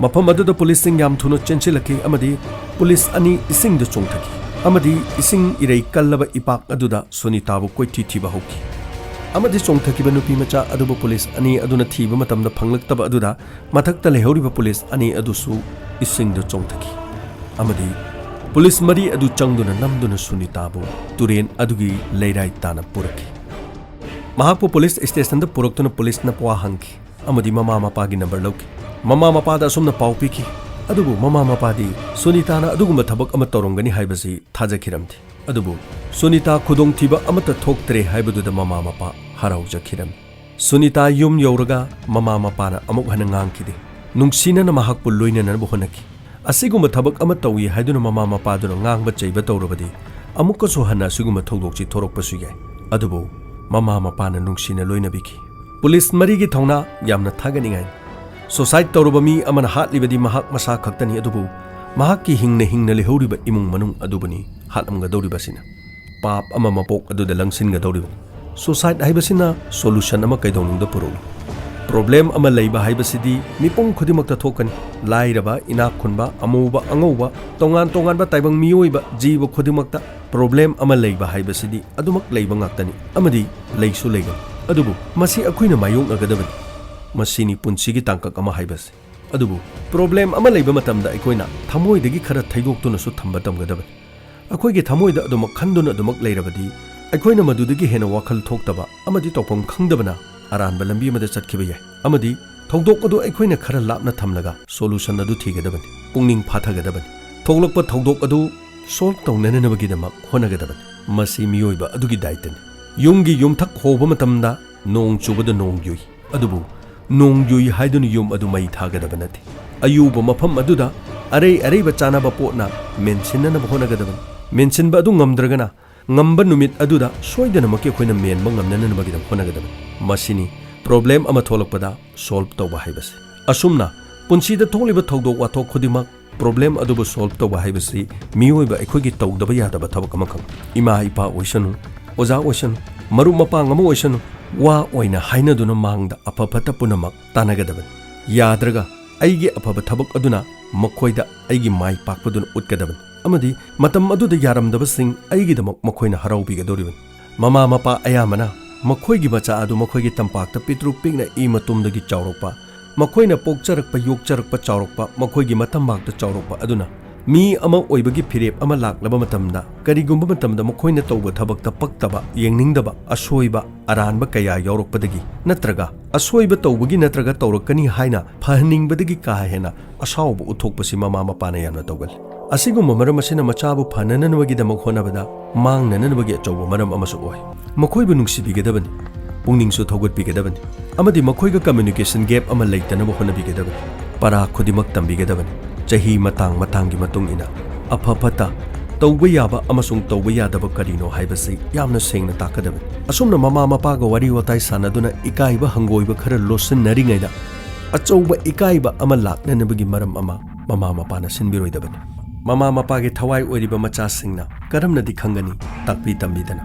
ꯃꯐꯝ ꯑꯗꯨꯗ ꯄꯨꯂꯤꯁꯁꯤꯡ ꯌꯥꯝ ꯊꯨꯅ ꯆꯦꯟꯁꯤꯜꯂꯛꯈꯤ ꯑꯃꯗꯤ ꯄꯨꯂꯤꯁ ꯑꯅꯤ ꯏꯁꯤꯡꯗ ꯆꯣꯡꯊꯈꯤ ꯑꯃꯗꯤ ꯏꯁꯤꯡ ꯏꯔꯩ ꯀꯜꯂꯕ ꯏꯄꯥꯛ ꯑꯗꯨꯗ ꯁꯨꯅꯤꯇꯥꯕꯨ ꯀꯣꯏꯊꯤ ꯊꯤꯕ ꯍꯧꯈꯤ꯫ ꯑꯃꯗꯤ ꯆꯣꯡꯊꯈꯤꯕ ꯅꯨꯄꯤ ꯃꯆꯥ ꯑꯗꯨꯕꯨ ꯄꯨꯂꯤꯁ ꯑꯅꯤ ꯑꯗꯨꯅ ꯊꯤꯕ ꯃꯇꯝꯗ ꯐꯪꯂꯛꯇꯕ ꯑꯗꯨꯗ ꯃꯊꯛꯇ ꯂꯩꯍꯧꯔꯤꯕ ꯄꯨꯂꯤꯁ ꯑꯅꯤ ꯑꯗꯨꯁꯨ ꯏꯁꯤꯡꯗ ꯆꯣꯡꯊꯈꯤ ꯑꯃꯗꯤ ꯄꯨꯂꯤꯁ ꯃꯔꯤ ꯑꯗꯨ ꯆꯪꯗꯨꯅ ꯅꯝꯗꯨꯅ ꯁꯨꯅꯤꯇꯥꯕꯨ ꯇꯨꯔꯦꯟ ꯑꯗꯨꯒꯤ ꯂꯩꯔꯥꯏ ꯇꯥꯅ ꯄꯨꯔꯛꯈꯤ꯫ ꯃꯍꯥꯛꯄꯨ ꯄꯨꯂꯤꯁ ꯁ꯭ꯇꯦꯁꯟꯗ ꯄꯨꯔꯛꯇꯨꯅ ꯄꯨꯂꯤꯁꯅ ꯋꯥ ꯍꯪꯈꯤ ꯑꯃꯗꯤ ꯃꯃꯥ ꯃꯄꯥꯒꯤ ꯅꯝꯕꯔ ꯂꯧꯈꯤ꯫ ꯃꯃꯥ ꯃꯄꯥꯗ ꯑꯁꯨꯝꯅ ꯄꯥꯎ ꯄꯤꯈꯤ, ꯑꯗꯨꯕꯨ ꯃꯃꯥ ꯃꯄꯥꯗꯤ ꯁꯨꯅꯤꯇꯥꯅ ꯑꯗꯨꯒꯨꯝꯕ ꯊꯕꯛ ꯑꯃ ꯇꯧꯔꯝꯒꯅꯤ ꯍꯥꯏꯕꯁꯤ ꯊꯥꯖꯈꯤꯔꯝꯗꯦ꯫ ꯑꯗꯨꯕꯨ ꯁꯨꯅꯤꯇꯥ ꯈꯨꯗꯣꯡꯊꯤꯕ ꯑꯃꯠꯇ ꯊꯣꯛꯇ꯭ꯔꯦ ꯍꯥꯏꯕꯗꯨꯗ ꯃꯃꯥ ꯃꯄꯥ ꯍꯔꯥꯎꯖꯈꯤꯔꯝꯃꯤ꯫ ꯁꯨꯅꯤꯇꯥ ꯌꯨꯝ ꯌꯧꯔꯒ ꯃꯃꯥ ꯃꯄꯥꯅ ꯑꯃꯨꯛ ꯍꯟꯅ ꯉꯥꯡꯈꯤꯗꯦ꯫ ꯅꯨꯡꯁꯤꯅꯅ ꯃꯍꯥꯛꯄꯨ ꯂꯣꯏꯅꯅꯕ ꯍꯣꯠꯅꯈꯤ꯫ ꯑꯁꯤꯒꯨꯝꯕ ꯊꯕꯛ ꯑꯃ ꯇꯧꯏ ꯍꯥꯏꯗꯨꯅ ꯃꯃꯥ ꯃꯄꯥꯗꯨꯅ ꯉꯥꯡꯕ ꯆꯩꯕ ꯇꯧꯔꯕꯗꯤ ꯑꯃꯨꯛꯀꯁꯨ ꯍꯟꯅ ꯑꯁꯤꯒꯨꯝꯕ ꯊꯧꯗꯣꯛꯁꯤ ꯊꯣꯔꯛꯄꯁꯨ ꯌꯥꯏ꯫ ꯑꯗꯨꯕꯨ ꯃꯃꯥ ꯃꯄꯥꯅ ꯅꯨꯡꯁꯤꯅ ꯂꯣꯏꯅꯕꯤꯈꯤ꯫ ꯄꯨꯂꯤꯁ ꯃꯔꯤꯒꯤ ꯊꯧꯅꯥ ꯌꯥꯝꯅ ꯊꯥꯒꯠꯅꯤꯡꯉꯥꯏ꯫ ꯁꯨꯁꯥꯏꯗ ꯇꯧꯔꯕ ꯃꯤ ꯑꯃꯅ ꯍꯥꯠꯂꯤꯕꯗꯤ ꯃꯍꯥꯛ ꯃꯁꯥ ꯈꯛꯇꯅꯤ, ꯑꯗꯨꯕꯨ ꯃꯍꯥꯛꯀꯤ ꯍꯤꯡꯅ ꯍꯤꯡꯅ ꯂꯩꯍꯧꯔꯤꯕ ꯏꯃꯨꯡ ꯃꯅꯨꯡ ꯑꯗꯨꯕꯨꯅꯤ ꯍꯥꯠꯂꯝꯒꯗꯧꯔꯤꯕꯁꯤꯅ꯫ ꯄꯥꯞ ꯑꯃ ꯃꯄꯣꯛ ꯑꯗꯨꯗ ꯂꯪꯁꯤꯟꯒꯗꯧꯔꯤꯕꯅꯤ꯫ ꯁꯨꯁꯥꯏꯗ ꯍꯥꯏꯕꯁꯤꯅ ꯁꯣꯂꯨꯁꯟ ꯑꯃ ꯀꯩꯗꯧꯅꯨꯡꯗ ꯄꯨꯔꯛꯎ꯫ ꯄ꯭ꯔꯣꯕ꯭ꯂꯦꯝ ꯑꯃ ꯂꯩꯕ ꯍꯥꯏꯕꯁꯤꯗꯤ ꯃꯤꯄꯨꯝ ꯈꯨꯗꯤꯡꯃꯛꯇ ꯊꯣꯛꯀꯅꯤ꯫ ꯂꯥꯏꯔꯕ, ꯏꯅꯥꯛ ꯈꯨꯟꯕ, ꯑꯃꯨꯕ, ꯑꯉꯧꯕ, ꯇꯣꯉꯥꯟ ꯇꯣꯉꯥꯟꯕ ꯇꯥꯏꯕꯪ ꯃꯤꯑꯣꯏꯕ, ꯖꯤꯕ ꯈꯨꯗꯤꯡꯃꯛꯇ ꯄ꯭ꯔꯣꯕ꯭ꯂꯦꯝ ꯑꯃ ꯂꯩꯕ ꯍꯥꯏꯕꯁꯤꯗꯤ ꯑꯗꯨꯃꯛ ꯂꯩꯕ ꯉꯥꯛꯇꯅꯤ ꯑꯃꯗꯤ ꯂꯩꯁꯨ ꯂꯩꯒꯅꯤ꯫ ꯑꯗꯨꯕꯨ ꯃꯁꯤ ꯑꯩꯈꯣꯏꯅ ꯃꯥꯌꯣꯛꯅꯒꯗꯕꯅꯤ꯫ ꯃꯁꯤꯅꯤ ꯄꯨꯟꯁꯤꯒꯤ ꯇꯥꯡꯀꯛ ꯑꯃ ꯍꯥꯏꯕꯁꯤ꯫ ꯑꯗꯨꯕꯨ ꯄ꯭ꯔꯣꯕ꯭ꯂꯦꯝ ꯑꯃ ꯂꯩꯕ ꯃꯇꯝꯗ ꯑꯩꯈꯣꯏꯅ ꯊꯃꯣꯏꯗꯒꯤ ꯈꯔ ꯊꯩꯗꯣꯛꯇꯨꯅꯁꯨ ꯊꯝꯕ ꯇꯝꯒꯗꯕꯅꯤ꯫ ꯑꯩꯈꯣꯏꯒꯤ ꯊꯃꯣꯏꯗ ꯑꯗꯨꯃꯛ ꯈꯟꯗꯨꯅ ꯑꯗꯨꯃꯛ ꯂꯩꯔꯕꯗꯤ ꯑꯩꯈꯣꯏꯅ ꯃꯗꯨꯗꯒꯤ ꯍꯦꯟꯅ ꯋꯥꯈꯜ ꯊꯣꯛꯇꯕ ꯑꯃꯗꯤ ꯇꯧꯐꯝ ꯈꯪꯗꯕꯅ ꯑꯔꯥꯟꯕ ꯂꯝꯕꯤ ꯑꯃꯗ ꯆꯠꯈꯤꯕ ꯌꯥꯏ ꯑꯃꯗꯤ ꯊꯧꯗꯣꯛ ꯑꯗꯨ ꯑꯩꯈꯣꯏꯅ ꯈꯔ ꯂꯥꯞꯅ ꯊꯝꯂꯒ ꯁꯣꯂꯨꯁꯟ ꯑꯗꯨ ꯊꯤꯒꯗꯕꯅꯤ꯫ ꯄꯨꯛꯅꯤꯡ ꯐꯥꯊꯒꯗꯕꯅꯤ꯫ ꯊꯣꯛꯂꯛꯄ ꯊꯧꯗꯣꯛ ꯑꯗꯨ ꯁꯣꯜꯕ ꯇꯧꯅꯅꯕꯒꯤꯗꯃꯛ ꯍꯣꯠꯅꯒꯗꯕꯅꯤ꯫ ꯃꯁꯤ ꯃꯤꯑꯣꯏꯕ ꯑꯗꯨꯒꯤ ꯗꯥꯏꯇꯅꯤ꯫ ꯌꯨꯝꯒꯤ ꯌꯨꯝꯊꯛ ꯍꯣꯕ ꯃꯇꯝꯗ ꯅꯣꯡ ꯆꯨꯕꯗ ꯅꯣꯡ ꯌꯨꯏ, ꯑꯗꯨꯕꯨ ꯅꯣꯡ ꯌꯨꯏ ꯍꯥꯏꯗꯨꯅ ꯌꯨꯝ ꯑꯗꯨ ꯃꯩ ꯊꯥꯒꯗꯕ ꯅꯠꯇꯦ꯫ ꯑꯌꯨꯕ ꯃꯐꯝ ꯑꯗꯨꯗ ꯑꯔꯩ ꯑꯔꯩꯕ ꯆꯥꯅꯕ ꯄꯣꯠꯅ ꯃꯦꯟꯁꯤꯟꯅꯅꯕ ꯍꯣꯠꯅꯒꯗꯕꯅꯤ꯫ ꯃꯦꯟꯁꯤꯟꯕ ꯑꯗꯨ ꯉꯝꯗ꯭ꯔꯒꯅ, ꯉꯝꯕ ꯅꯨꯃꯤꯠ ꯑꯗꯨꯗ ꯁꯣꯏꯗꯅꯃꯛꯀꯤ ꯑꯩꯈꯣꯏꯅ ꯃꯦꯟꯕ ꯉꯝꯅꯅꯕꯒꯤꯗꯃꯛ ꯍꯣꯠꯅꯒꯗꯕꯅꯤ꯫ ꯃꯁꯤꯅꯤ ꯄ꯭ꯔꯣꯕ꯭ꯂꯦꯝ ꯑꯃ ꯊꯣꯛꯂꯛꯄꯗ ꯁꯣꯜꯕ ꯇꯧꯕ ꯍꯥꯏꯕꯁꯤ꯫ ꯑꯁꯨꯝꯅ ꯄꯨꯟꯁꯤꯗ ꯊꯣꯛꯂꯤꯕ ꯊꯧꯗꯣꯛ ꯋꯥꯊꯣꯛ ꯈꯨꯗꯤꯡꯃꯛ, ꯄ꯭ꯔꯣꯕ꯭ꯂꯦꯝ ꯑꯗꯨꯕꯨ ꯁꯣꯜꯕ ꯇꯧꯕ ꯍꯥꯏꯕꯁꯤ ꯃꯤꯑꯣꯏꯕ ꯑꯩꯈꯣꯏꯒꯤ ꯇꯧꯗꯕ ꯌꯥꯗꯕ ꯊꯕꯛ ꯑꯃꯈꯛ꯫ ꯏꯃꯥ ꯏꯄꯥ ꯑꯣꯏꯁꯅꯨ, ꯑꯣꯖꯥ ꯑꯣꯏꯁꯅꯨ, ꯃꯔꯨꯞ ꯃꯄꯥꯡ ꯑꯃ ꯑꯣꯏꯁꯅꯨ, ꯋꯥ ꯑꯣꯏꯅ ꯍꯥꯏꯅꯗꯨꯅ ꯃꯥꯡꯗ ꯑꯐ ꯐꯠꯇ ꯄꯨꯝꯅꯃꯛ ꯇꯥꯟꯅꯒꯗꯕꯅꯤ꯫ ꯌꯥꯗ꯭ꯔꯒ ꯑꯩꯒꯤ ꯑꯐꯕ ꯊꯕꯛ ꯑꯗꯨꯅ ꯃꯈꯣꯏꯗ ꯑꯩꯒꯤ ꯃꯥꯏ ꯄꯥꯛꯄꯗꯨꯅ ꯎꯠꯀꯗꯕꯅꯤ꯫ ꯑꯃꯗꯤ ꯃꯇꯝ ꯑꯗꯨꯗ ꯌꯥꯔꯝꯗꯕꯁꯤꯡ ꯑꯩꯒꯤꯗꯃꯛ ꯃꯈꯣꯏꯅ ꯍꯔꯥꯎꯕꯤꯒꯗꯧꯔꯤꯕꯅꯤ꯫ ꯃꯃꯥ ꯃꯄꯥ ꯑꯌꯥꯝꯕꯅ ꯃꯈꯣꯏꯒꯤ ꯃꯆꯥ ꯑꯗꯨ ꯃꯈꯣꯏꯒꯤ ꯇꯝꯄꯥꯛꯇ ꯄꯤꯛꯇ꯭ꯔꯨ ꯄꯤꯛꯅ ꯏꯃ ꯇꯨꯝꯗꯒꯤ ꯆꯥꯎꯔꯛꯄ, ꯃꯈꯣꯏꯅ ꯄꯣꯛꯆꯔꯛꯄ, ꯌꯣꯛꯆꯔꯛꯄ, ꯆꯥꯎꯔꯛꯄ, ꯃꯈꯣꯏꯒꯤ ꯃꯇꯝꯄꯥꯛꯇ ꯆꯥꯎꯔꯛꯄ ꯑꯗꯨꯅ ꯃꯤ ꯑꯃ ꯑꯣꯏꯕꯒꯤ ꯐꯤꯔꯦꯞ ꯑꯃ ꯂꯥꯛꯂꯕ ꯃꯇꯝꯗ, ꯀꯔꯤꯒꯨꯝꯕ ꯃꯇꯝꯗ ꯃꯈꯣꯏꯅ ꯇꯧꯕ ꯊꯕꯛꯇ ꯄꯛꯇꯕ, ꯌꯦꯡꯅꯤꯡꯗꯕ, ꯑꯁꯣꯏꯕ, ꯑꯔꯥꯟꯕ ꯀꯌꯥ ꯌꯥꯎꯔꯛꯄꯗꯒꯤ, ꯅꯠꯇ꯭ꯔꯒ ꯑꯁꯣꯏꯕ ꯇꯧꯕꯒꯤ ꯅꯠꯇ꯭ꯔꯒ ꯇꯧꯔꯛꯀꯅꯤ ꯍꯥꯏꯅ ꯐꯍꯟꯅꯤꯡꯕꯗꯒꯤ ꯀꯥ ꯍꯦꯟꯅ ꯑꯁꯥꯎꯕ ꯎꯠꯊꯣꯛꯄꯁꯤ ꯃꯃꯥ ꯃꯄꯥꯅ ꯌꯥꯝꯅ ꯇꯧꯒꯜꯂꯤ꯫ ꯑꯁꯤꯒꯨꯝꯕ ꯃꯔꯝ ꯑꯁꯤꯅ ꯃꯆꯥꯕꯨ ꯐꯅꯅꯕꯒꯤꯗꯃꯛ ꯍꯣꯠꯅꯕꯗ ꯃꯥꯡꯅꯅꯕꯒꯤ ꯑꯆꯧꯕ ꯃꯔꯝ ꯑꯃꯁꯨ ꯑꯣꯏ꯫ ꯃꯈꯣꯏꯕꯨ ꯅꯨꯡꯁꯤꯕꯤꯒꯗꯕꯅꯤ, ꯄꯨꯛꯅꯤꯡꯁꯨ ꯊꯧꯒꯠꯄꯤꯒꯗꯕꯅꯤ, ꯑꯃꯗꯤ ꯃꯈꯣꯏꯒ ꯀꯝꯃ꯭ꯌꯨꯅꯤꯀꯦꯁꯟ ꯒꯦꯞ ꯑꯃ ꯂꯩꯇꯅꯕ ꯍꯣꯠꯅꯕꯤꯒꯗꯕꯅꯤ꯫ ꯄꯔꯥ ꯈꯨꯗꯤꯡꯃꯛ ꯇꯝꯕꯤꯒꯗꯕꯅꯤ꯫ ꯆꯍꯤ ꯃꯇꯥꯡ ꯃꯇꯥꯡꯒꯤ ꯃꯇꯨꯡ ꯏꯟꯅ ꯑꯐ ꯐꯠꯇ, ꯇꯧꯕ ꯌꯥꯕ ꯑꯃꯁꯨꯡ ꯇꯧꯕ ꯌꯥꯗꯕ ꯀꯔꯤꯅꯣ ꯍꯥꯏꯕꯁꯤ ꯌꯥꯝꯅ ꯁꯦꯡꯅ ꯇꯥꯛꯀꯗꯕꯅꯤ꯫ ꯑꯁꯨꯝꯅ ꯃꯃꯥ ꯃꯄꯥꯒ ꯋꯥꯔꯤ ꯋꯥꯇꯥꯏ ꯁꯥꯟꯅꯗꯨꯅ ꯏꯀꯥꯏꯕ ꯍꯪꯒꯣꯏꯕ ꯈꯔ ꯂꯣꯠꯁꯤꯟꯅꯔꯤꯉꯩꯗ, ꯑꯆꯧꯕ ꯏꯀꯥꯏꯕ ꯑꯃ ꯂꯥꯛꯅꯅꯕꯒꯤ ꯃꯔꯝ ꯑꯃ ꯃꯃꯥ ꯃꯄꯥꯅ ꯁꯤꯟꯕꯤꯔꯣꯏꯗꯕꯅꯤ꯫ ꯃꯃꯥ ꯃꯄꯥꯒꯤ ꯊꯋꯥꯏ ꯑꯣꯏꯔꯤꯕ ꯃꯆꯥꯁꯤꯡꯅ ꯀꯔꯝꯅꯗꯤ ꯈꯪꯒꯅꯤ? ꯇꯥꯛꯄꯤ ꯇꯝꯕꯤꯗꯅ꯫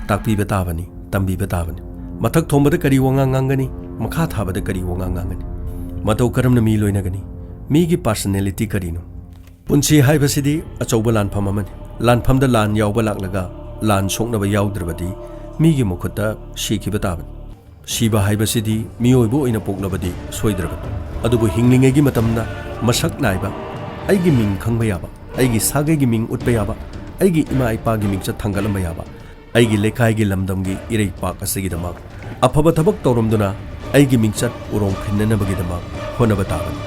ꯇꯥꯛꯄꯤꯕ ꯇꯥꯕꯅꯤ, ꯇꯝꯕꯤꯕ ꯇꯥꯕꯅꯤ꯫ ꯃꯊꯛ ꯊꯣꯡꯕꯗ ꯀꯔꯤ ꯋꯥꯉꯥꯡ ꯉꯥꯡꯒꯅꯤ? ꯃꯈꯥ ꯊꯥꯕꯗ ꯀꯔꯤ ꯋꯥꯉꯥꯡ ꯉꯥꯡꯒꯅꯤ? ꯃꯇꯧ ꯀꯔꯝꯅ ꯃꯤ ꯂꯣꯏꯅꯒꯅꯤ? ꯃꯤꯒꯤ ꯄꯥꯔꯁꯅꯦꯂꯤꯇꯤ ꯀꯔꯤꯅꯣ? ꯄꯨꯟꯁꯤ ꯍꯥꯏꯕꯁꯤꯗꯤ ꯑꯆꯧꯕ ꯂꯥꯟꯐꯝ ꯑꯃꯅꯤ꯫ ꯂꯥꯟꯐꯝꯗ ꯂꯥꯟ ꯌꯥꯎꯕ ꯂꯥꯛꯂꯒ ꯂꯥꯟ ꯁꯣꯛꯅꯕ ꯌꯥꯎꯗ꯭ꯔꯕꯗꯤ ꯃꯤꯒꯤ ꯃꯈꯨꯠꯇ ꯁꯤꯈꯤꯕ ꯇꯥꯕꯅꯤ꯫ ꯁꯤꯕ ꯍꯥꯏꯕꯁꯤꯗꯤ ꯃꯤꯑꯣꯏꯕ ꯑꯣꯏꯅ ꯄꯣꯛꯂꯕꯗꯤ ꯁꯣꯏꯗ꯭ꯔꯕꯅꯤ꯫ ꯑꯗꯨꯕꯨ ꯍꯤꯡꯂꯤꯉꯩꯒꯤ ꯃꯇꯝꯗ ꯃꯁꯛ ꯅꯥꯏꯕ, ꯑꯩꯒꯤ ꯃꯤꯡ ꯈꯪꯕ ꯌꯥꯕ, ꯑꯩꯒꯤ ꯁꯥꯒꯩꯒꯤ ꯃꯤꯡ ꯎꯠꯄ ꯌꯥꯕ, ꯑꯩꯒꯤ ꯏꯃꯥ ꯏꯄꯥꯒꯤ ꯃꯤꯡꯆꯠ ꯊꯥꯡꯒꯠꯂꯝꯕ ꯌꯥꯕ, ꯑꯩꯒꯤ ꯂꯩꯀꯥꯏꯒꯤ ꯂꯝꯗꯝꯒꯤ ꯏꯔꯩꯄꯥꯛ ꯑꯁꯤꯒꯤꯗꯃꯛ ꯑꯐꯕ ꯊꯕꯛ ꯇꯧꯔꯝꯗꯨꯅ ꯑꯩꯒꯤ ꯃꯤꯡꯆꯠ ꯎꯔꯣꯡ ꯈꯤꯟꯅꯅꯕꯒꯤꯗꯃꯛ ꯍꯣꯠꯅꯕ ꯇꯥꯕꯅꯤ꯫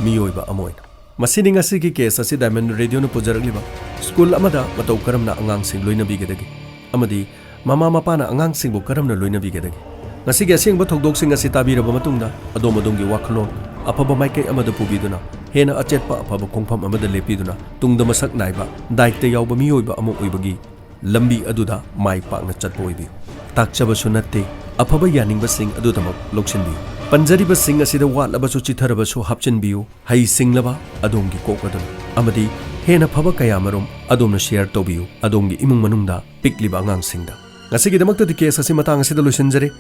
ꯃꯤꯑꯣꯏꯕ ꯑꯃ ꯑꯣꯏꯅ꯫ ꯃꯁꯤꯅꯤ ꯉꯁꯤꯒꯤ ꯀꯦꯁ ꯑꯁꯤ ꯗꯥꯏꯃꯟ ꯔꯦꯗꯤꯑꯣꯅ ꯄꯨꯖꯔꯛꯂꯤꯕ꯫ ꯁ꯭ꯀꯨꯜ ꯑꯃꯗ ꯃꯇꯧ ꯀꯔꯝꯅ ꯑꯉꯥꯡꯁꯤꯡ ꯂꯣꯏꯅꯕꯤꯒꯗꯒꯦ ꯑꯃꯗꯤ ꯃꯃꯥ ꯃꯄꯥꯅ ꯑꯉꯥꯡꯁꯤꯡꯕꯨ ꯀꯔꯝꯅ ꯂꯣꯏꯅꯕꯤꯒꯗꯒꯦ? ꯉꯁꯤꯒꯤ ꯑꯁꯦꯡꯕ ꯊꯧꯗꯣꯛꯁꯤꯡ ꯑꯁꯤ ꯇꯥꯕꯤꯔꯕ ꯃꯇꯨꯡꯗ, ꯑꯗꯣꯝ ꯑꯗꯣꯝꯒꯤ ꯋꯥꯈꯜꯂꯣꯟ ꯑꯐꯕ ꯃꯥꯏꯀꯩ ꯑꯃꯗ ꯄꯨꯕꯤꯗꯨꯅ, ꯍꯦꯟꯅ ꯑꯆꯦꯠꯄ ꯑꯐꯕ ꯈꯣꯡꯐꯝ ꯑꯃꯗ ꯂꯦꯞꯄꯤꯗꯨꯅ, ꯇꯨꯡꯗ ꯃꯁꯛ ꯅꯥꯏꯕ, ꯗꯥꯏꯇ ꯌꯥꯎꯕ ꯃꯤꯑꯣꯏꯕ ꯑꯃ ꯑꯣꯏꯕꯒꯤ ꯂꯝꯕꯤ ꯑꯗꯨꯗ ꯃꯥꯏ ꯄꯥꯛꯅ ꯆꯠꯄ ꯑꯣꯏꯕꯤꯌꯨ꯫ ꯇꯥꯛꯆꯕꯁꯨ ꯅꯠꯇꯦ, ꯑꯐꯕ ꯌꯥꯅꯤꯡꯕꯁꯤꯡ ꯑꯗꯨꯗꯃꯛ ꯂꯧꯁꯤꯟꯕꯤꯌꯨ꯫ ꯄꯟꯖꯔꯤꯕꯁꯤꯡ ꯑꯁꯤꯗ ꯋꯥꯠꯂꯕꯁꯨ ꯆꯤꯊꯔꯕꯁꯨ ꯍꯥꯞꯆꯤꯟꯕꯤꯌꯨ꯫ ꯍꯩ ꯁꯤꯡꯂꯕ ꯑꯗꯣꯝꯒꯤ ꯀꯣꯛ ꯑꯗꯨꯅ, ꯑꯃꯗꯤ ꯍꯦꯟꯅ ꯐꯕ ꯀꯌꯥꯃꯔꯨꯝ ꯑꯗꯣꯝꯅ ꯁꯤꯌꯔ ꯇꯧꯕꯤꯌꯨ ꯑꯗꯣꯝꯒꯤ ꯏꯃꯨꯡ ꯃꯅꯨꯡꯗ ꯄꯤꯛꯂꯤꯕ ꯑꯉꯥꯡꯁꯤꯡꯗ꯫ ꯉꯁꯤꯒꯤꯗꯃꯛꯇꯗꯤ ꯀꯦꯁ ꯑꯁꯤ ꯃꯇꯥꯡ ꯑꯁꯤꯗ ꯂꯣꯏꯁꯤꯟꯖꯔꯦ꯫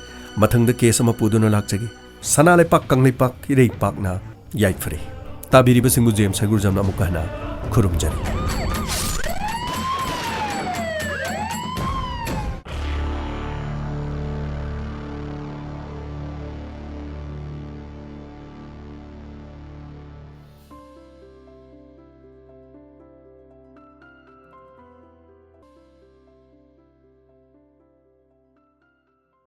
ꯃꯊꯪꯗ ꯀꯦꯁ ꯑꯃ ꯄꯨꯗꯨꯅ ꯂꯥꯛꯆꯒꯦ꯫ ꯁꯅꯥ ꯂꯩꯄꯥꯛ ꯀꯪꯂꯩꯄꯥꯛ ꯏꯔꯩꯄꯥꯛꯅ ꯌꯥꯏꯐꯔꯦ꯫ ꯇꯥꯕꯤꯔꯤꯕꯁꯤꯡꯕꯨ ꯖꯦꯝꯁ ꯍꯩꯒ꯭ꯔꯨꯖꯝꯅ ꯑꯃꯨꯛꯀ ꯍꯟꯅ ꯈꯨꯔꯨꯝꯖꯔꯤ꯫